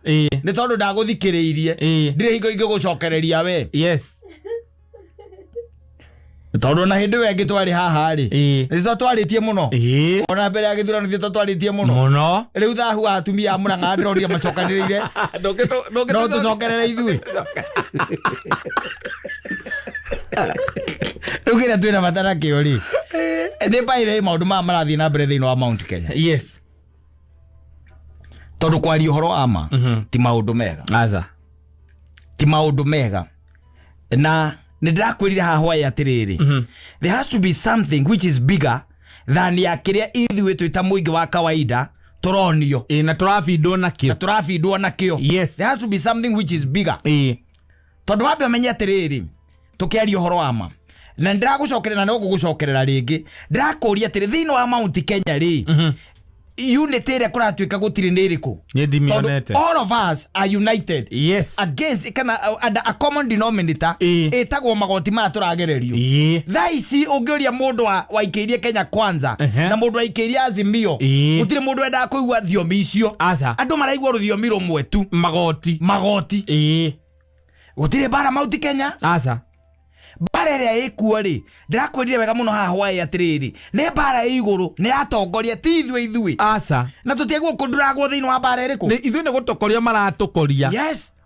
nĩ tondũ ndagũthikĩrĩirie, ndirĩ hingo ingĩgũcokereria we. Tondũ na hĩndĩ ĩyo ĩngĩ twarĩ haha rĩ, nĩ twarĩtie mũno. Ona mbere ya gĩthurano nĩ twarĩtie mũno. Mũno. Rĩu thahu wa atumia a Mũrang'a ndĩronire macokanĩrĩire, no tũcokerere ithuĩ rĩu kĩrĩa twĩna bata nakĩo rĩ, nĩ baire maũndũ maya marathiĩ na mbere thĩinĩ wa Mount Kenya, tondũ kwaria ũhoro wa ma, ti maũndũ mega. Aca. Ti maũndũ mega, na nĩ ndĩrakwĩrire haha hwaĩ atĩrĩrĩ, there has to be something which is bigger than ya kĩrĩa ithuĩ twĩ ta mũingĩ wa kawaida tũronio Na tũrabindwo nakĩo. Na tũrabindwo nakĩo. There has to be something which is bigger, tondũ wambe ũmenye atĩrĩrĩ, tũkĩaria ũhoro wa ma, na ndĩragũcokerera na nĩngũgũcokerera rĩngĩ, ndĩrakũria atĩrĩ, thĩinĩ wa Mount Kenya rĩ, unity ĩrĩa kũratuĩka gũtirĩ nĩ ĩrĩkũ? Niĩ ndimĩonete. Tondũ all of us are united against kana under a common denominator ĩtagwo magoti maya tũragererio. Thaa ici ũngĩũria mũndũ waikĩirie Kenya Kwanza na mũndũ waikĩirie Azimio, gũtirĩ mũndũ wendaga kũigua thiomi icio. Aca. Andũ maraigua rũthiomi rũmwe tu. Magoti. Magoti. Gũtirĩ mbara Mount Kenya. Aca. Mbara ĩrĩa ĩkuo rĩ, ndĩrakwĩrire wega mũno haha hwaĩ atĩrĩrĩ, nĩ mbara ĩ igũrũ, nĩ atongoria, ti ithuĩ. Aca. Na tũtiagwo kũnduragwo thĩinĩ wa mbara ĩrĩkũ. Nĩ ithuĩ nĩ gũtũkoria maratũkoria.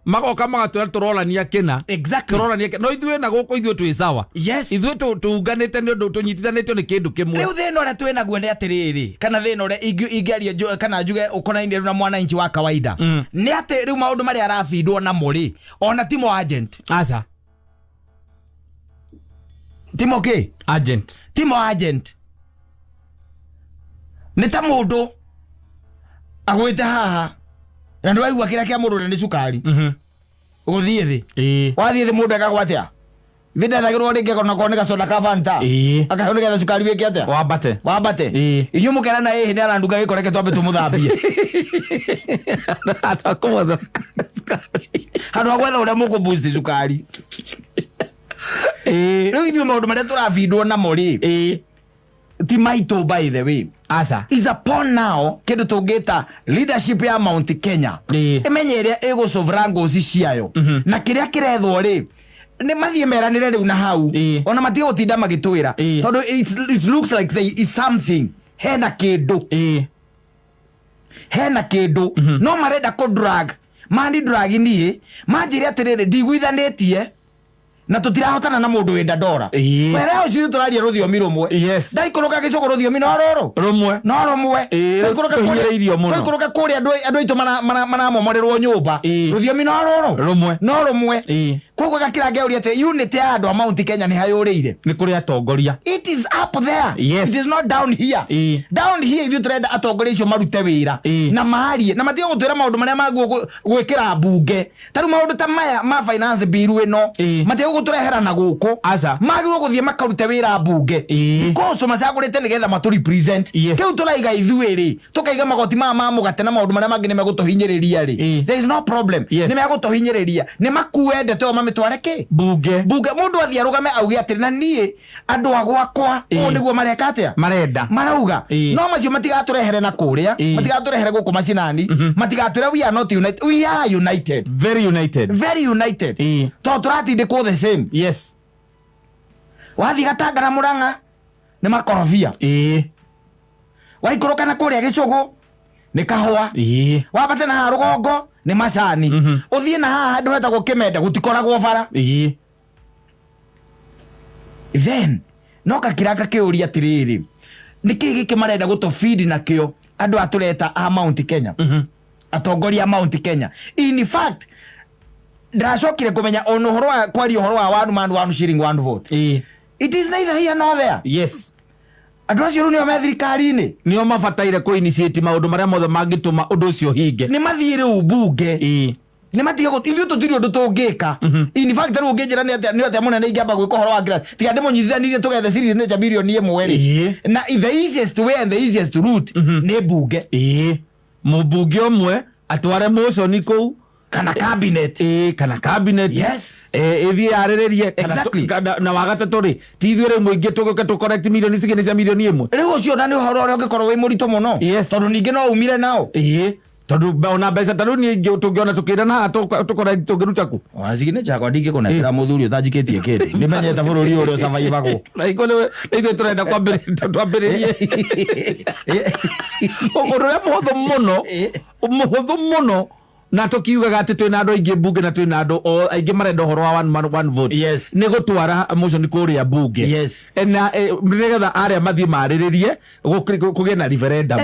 Magoka magatwĩra tũrorania kĩna, tũrorania kĩna, no ithuĩ na gũkũ ithuĩ twĩ sawa. Ithuĩ tuunganĩte nĩ ũndũ tũnyitithanĩtio nĩ kĩndũ kĩmwe. Rĩu thĩna ũrĩa twĩ naguo nĩ atĩrĩrĩ, kana thĩna ũrĩa ingĩaria kana njuge ũkonainie rĩu na mwananchi wa kawaida, nĩ atĩ rĩu maũndũ marĩa arabindwo namo rĩ, ona timo agent. Aca. Timo kĩ? Agent. Timo agent. Nĩ ta mũndũ agwĩte haha na nĩ waigua kĩrĩa kĩa mũndũ ũrĩa nĩ cukari gũthiĩ thĩ. Wathiĩ thĩ, mũndũ ekagwo atĩa? Thĩ ndethagĩrwo rĩngĩ onakorwo nĩ gacoda ka Fanta, akaheo nĩgetha cukari wĩke atĩa? Wambate. Wambate. Inyuĩ mũkerana, ĩhĩ nĩ aranunga gĩko, reke twambe tũmũthambie, handũ ha gwetha ũrĩa mũkũ boost cukari. Rĩu ithuĩ maũndũ marĩa tũrabindwo namo rĩ, ti maitũ, by the way. Aca. Is upon now kĩndũ tũngĩta leadership ya Mount Kenya ĩmenye ĩrĩa ĩgũcovra ngoci ciayo, na kĩrĩa kĩrethwo rĩ, nĩ mathiĩ meranĩre rĩu na hau, ona matige gũtinda magĩtwĩra, tondũ it looks like there is something, hena kĩndũ, hena kĩndũ no marenda kũ drag mani drag. Niĩ manjĩre atĩrĩrĩ, ndiguithanĩtie na tũtirahotana na mũndũ wĩ ndandora. Whereas ithuĩ tũraria rũthiomi rũmwe. Ndaikũrũka gĩcũgũ, rũthiomi no rũrũ Rũmwe. No rũmwe. Twaikũrũka Tũhinyĩrĩirio mũno. Twaikũrũka kũrĩa andũ aitũ maramomorerwo nyũmba, rũthiomi no rũrũ Rũmwe. No rũmwe. Koguo gakĩra ngeũria atĩ unity ya andũ a Mount Kenya nĩ hayũrĩire? Nĩ kũrĩ atongoria. It is up there. It is not down here. Down here ithuĩ tũrenda atongoria acio marute wĩra na marie na matige gũtwĩra maũndũ marĩa maguo gwĩkĩra mbunge. Ta rĩu maũndũ ta maya ma finance bill ĩno, matige gũtũrehera na gũkũ. Aca. Magĩrĩirwo gũthiĩ makarute wĩra mbunge, because tũmacagũrĩte nĩgetha matũ represent. Kĩu tũraiga ithuĩ rĩ, tũkaiga magoti maya ma mũgate na maũndũ marĩa mangĩ nĩ megũtũhinyĩrĩria rĩ, there is no problem. Nĩ megũtũhinyĩrĩria, nĩ makue ndeto ĩyo mamĩtware kĩ? Mbunge. Mbunge. Mũndũ athiĩ arũgame auge atĩrĩ, na niĩ andũ a gwakwa ũũ nĩguo mareka atĩa? Marenda. Marauga. No macio matigatũrehere na kũrĩa, matigatũrehere gũkũ macinani, matigatwĩre we are not united. We are united. Very united. Very united, tondũ tũratindĩkwo the same. Wathiĩ Gatanga na Mũrang'a nĩ makorobia. Waikũrũka na kũrĩa gĩcũgũ nĩ kahũa. Wambate na haha rũgongo nĩ macani. Ũthiĩ na haha handũ hetagwo Kĩmende gũtikoragwo bara. Then no gakĩra ngakĩũria atĩrĩrĩ, nĩ kĩĩ gĩkĩ marenda gũtũbindi nakĩo Andũ a tũreta a Mount Kenya, atongoria a Mount Kenya, in fact ndacokire kũmenya ona ũhoro wa kwaria ũhoro wa one man one shilling one vote, it is neither here nor there. Andũ acio rĩu nĩo me thirikari-inĩ. Nĩo mabataire kũ initiate maũndũ marĩa mothe mangĩtũma ũndũ ũcio hinge. Nĩ mathiĩ rĩu mbunge. Nĩ matige ithuĩ tũtirĩ ũndũ tũngĩka. In fact, rĩu ũngĩnjĩra nĩ atĩa mũnene ingĩamba gwĩka ũhoro wa grant, tiga ndĩmũnyitithanirie tũgethe signature 1 bilioni rĩ, na the easiest way and the easiest route nĩ mbunge. Mũmbunge ũmwe atware motion kũu. Kana cabinet. Kana cabinet. Ĩthiĩ yarĩrĩrie kana na wagatatũ rĩ, ti ithuĩ rĩu mũingĩ tũgĩũke tũ collect milioni signature 1 milioni. Rĩu ũcio na nĩ ũhoro ũrĩa ũngĩkorwo wĩ mũritũ mũno, tondũ ningĩ no umire nao. Tondũ ona mbeca ta rĩu niĩ ingĩ tũngĩona tũkĩrana haha tũ collect tũngĩruta kũ? Ona signature yakwa ndingĩkũnengera, mũthuri ũtanjikĩtie kĩndũ. Nĩmenyete bũrũri ũrĩa ũcavaivagwo. Na hingo nĩ ithuĩ tũrenda twambĩrĩrie ũndũ ũrĩa mũhũthũ mũno, mũhũthũ mũno, na tũkiugaga atĩ twĩna andũ aingĩ mbunge na twĩna andũ o aingĩ marenda ũhoro wa one man one vote, nĩ gũtwara motion kũrĩa mbunge. Na nĩgetha arĩa mathiĩ marĩrĩrie kũgĩe na referendum.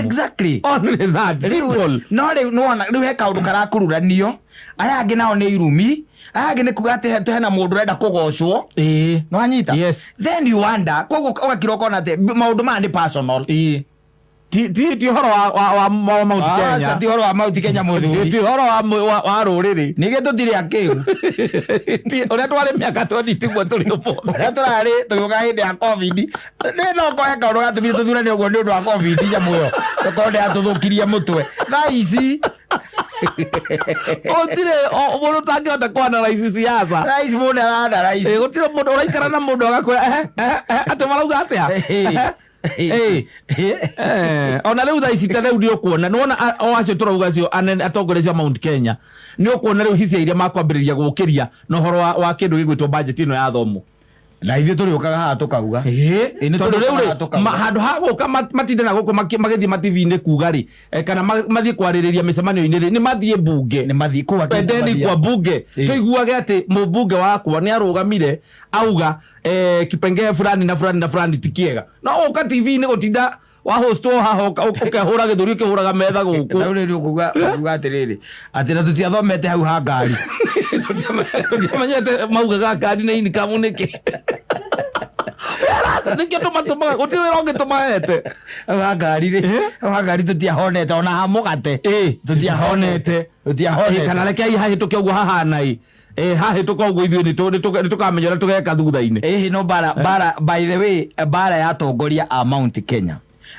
Only that. Simple. No rĩu nĩwona rĩu he kaũndũ karakururanio, aya angĩ nao nĩ irumi, aya angĩ nĩ kuga atĩ hena mũndũ ũrenda kũgocwo. Nĩwanyita? Yes. Then you wonder, koguo ũgakira ũkona atĩ maũndũ maya nĩ personal. Ti ũhoro wa Mount Kenya. Aca, ti ũhoro wa Mount Kenya, Ti mũthuri. Ti ũhoro wa rũrĩrĩ. Ningĩ tũtirĩ akĩu. Ti ũrĩa twarĩ mĩaka 20 tiguo tũrĩ ũmũthĩ. Ũrĩa tũrarĩ tũgĩũka hĩndĩ ya COVID, nĩ no kohe kaũndũ gatũmire tũthurane ũguo nĩ ũndũ wa COVID, nyamũ ĩyo tũkorwo nĩ yatũthũkirie mũtwe thaa ici. Gũtirĩ mũndũ ũtangĩhota kũ-analyse siasa. Thaa ici mũndũ arana Ĩ, gũtirĩ mũndũ ũraikara na mũndũ agakwĩra ehe ehe ehe, atĩ marauga atĩa? Ehe. Ona rĩu thaa ici ta rĩu nĩ ũkuona, nĩwona o acio tũrauga acio anene atongoria acio a Mount Kenya, nĩ ũkuona rĩu hisia iria makwambĩrĩria gũkĩria na ũhoro wa kĩndũ gĩgwĩtwo budget ĩno ya thomo. Na ithuĩ tũrĩũkaga haha tũkauga. Ĩ, nĩ Tondũ rĩu tũrĩũkaga haha rĩ tũkauga. Handũ ha gũka matinde na gũkũ magĩthiĩ mativi-inĩ kuga rĩ, kana mathiĩ kwarĩrĩria mĩcemanio-inĩ rĩ, nĩ mathiĩ mbunge. Nĩ mathiĩ kũu akĩ- Endeni kwa bunge, tũiguage atĩ mũmbunge wakwa nĩ arũgamire auga kipengee fulani na fulani na fulani ti kĩega, no ũka TV-inĩ gũtinda wa host o haha ũkehũra gĩthũri ũkĩhũraga metha gũkũ. Rĩu rĩrĩ ũkuga atĩrĩrĩ, atĩ na tũtiathomete hau ha ngari. Tũtiamenyete maugaga ngari nĩ income nĩkĩ. Whereas nĩkĩo tũmatũmaga, gũtirĩ wĩra ũngĩ tũmahete. Hau ha ngari rĩ, hau ha ngari tũtiahonete ona ha mũgate. Tũtiahonete. Tũtiahonete. Kana rekei hahĩtũke ũguo hahana ĩ. Hahĩtũka ũguo ithuĩ nĩ tũkamenya ũrĩa tũgeka thutha-inĩ. Ĩhĩ, no bara by the way, bara ya atongoria a Mount Kenya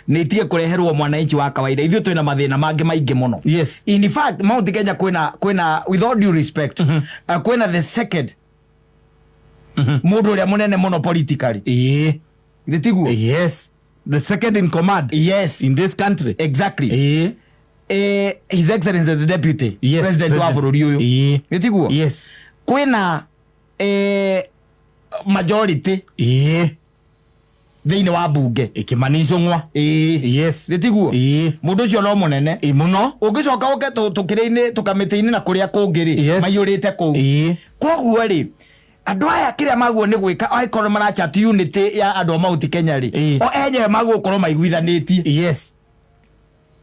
nĩ itige kũreherwo mwananchi wa kawaida. Ithuĩ twĩna mathĩna mangĩ maingĩ mũno. In fact, Mount Kenya kwĩna, with all due respect, kwĩna the second mũndũ ũrĩa mũnene mũno politically. Githĩ tiguo? Yes, the second in command in this country. His Excellency the Deputy President wa bũrũri ũyũ. Githĩ tiguo? Yes. Kwĩna majority thĩinĩ wa bunge. Kimani Ichung'wa. Githĩ tiguo? Mũndũ ũcio no mũnene. Ĩ, mũno. Ũngĩcoka ũke tũkĩrĩ-inĩ tũkamĩtĩ-inĩ na kũrĩa kũngĩ rĩ, maiyũrĩte kũu. Koguo rĩ, andũ aya kĩrĩa maguo nĩ gwĩka, angĩkorwo marachat unity ya andũ a Mount Kenya rĩ, o enyewe maguo gũkorwo maiguithanĩtie. Yes,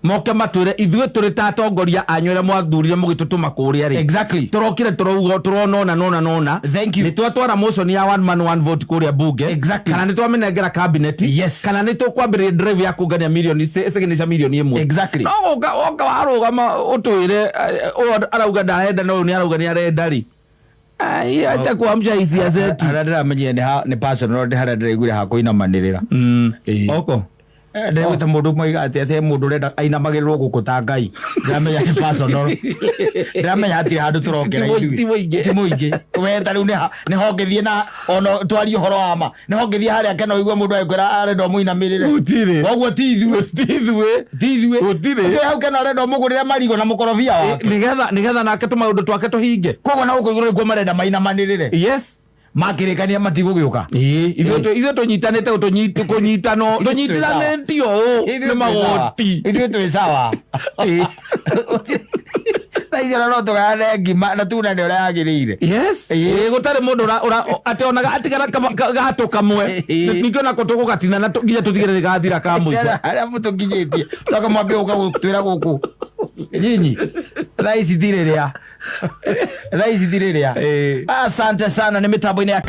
moke matwĩre ithuĩ tũrĩ ta atongoria anyu arĩa mwathurire mũgĩtũtũma kũrĩa rĩ, tũrokire tũrauga tũrona ũna nona nona. Thank you. Nĩ twatwara motion ya one man one vote kũrĩa bunge, kana nĩ twamĩnengera cabinet, kana nĩ tũkwambĩrĩria drive ya kũngania milioni signature 1 milioni. No gũka woka warũgama ũtwĩre ũyũ arauga ndarenda na ũyũ nĩ arauga nĩ arenda rĩ. Ai, acha kuamsha hisia zetu. Harĩa ndĩramenyire nĩ personal nĩ harĩa ndĩraiguire ha kũinamanĩrĩra. Oko. Ndĩraiguĩte mũndũ moiga atĩ mũndũ ũrenda ainamagĩrĩrwo gũkũ ta Ngai. Ndĩramenya nĩ personal, ndĩramenya hatirĩ handũ tũrokera ithuĩ. Ti mũingĩ. Ti mũingĩ. We ta rĩu nĩ ho ngĩthiĩ na ona twarie ũhoro wa ma, nĩ ho ngĩthiĩ harĩa kena ũigue mũndũ agĩkwĩra arenda ũmũinamĩrĩre. Gũtirĩ. Koguo ti ithuĩ. Ti ithuĩ. Ti ithuĩ. Gũtirĩ. Ũcio hau kena arenda ũmũgũrĩre marigũ na mũkorobia wake. Nĩgetha nake tũmaũndũ twake tũhinge. Koguo na gũkũ igũrũ nĩkuo marenda mainamanĩrĩre. Makĩrĩkania matigũgĩũka. Ithuĩ tũnyitanĩte kũnyitano tũnyitithanĩtio ũũ nĩ magoti. Ithuĩ twĩ sawa. Thaa ici ona no tũgayane ngima na tuna nĩ ũrĩa yagĩrĩire. Yes. Ĩĩ. Ĩĩ, gũtarĩ mũndũ atĩ onaga atigara gatũ kamwe. Ĩĩ. Ningĩ onako tũgũgatina na nginya tũtigĩre nĩ gathira ka mũico. Harĩa mũtũkinyĩtie coka mwambie gũka gũtwĩra gũkũ nyinyi thaa ici tirĩrĩa, thaa ici tirĩrĩa. Ĩĩ. Asante sana nĩ mĩtambo-inĩ ya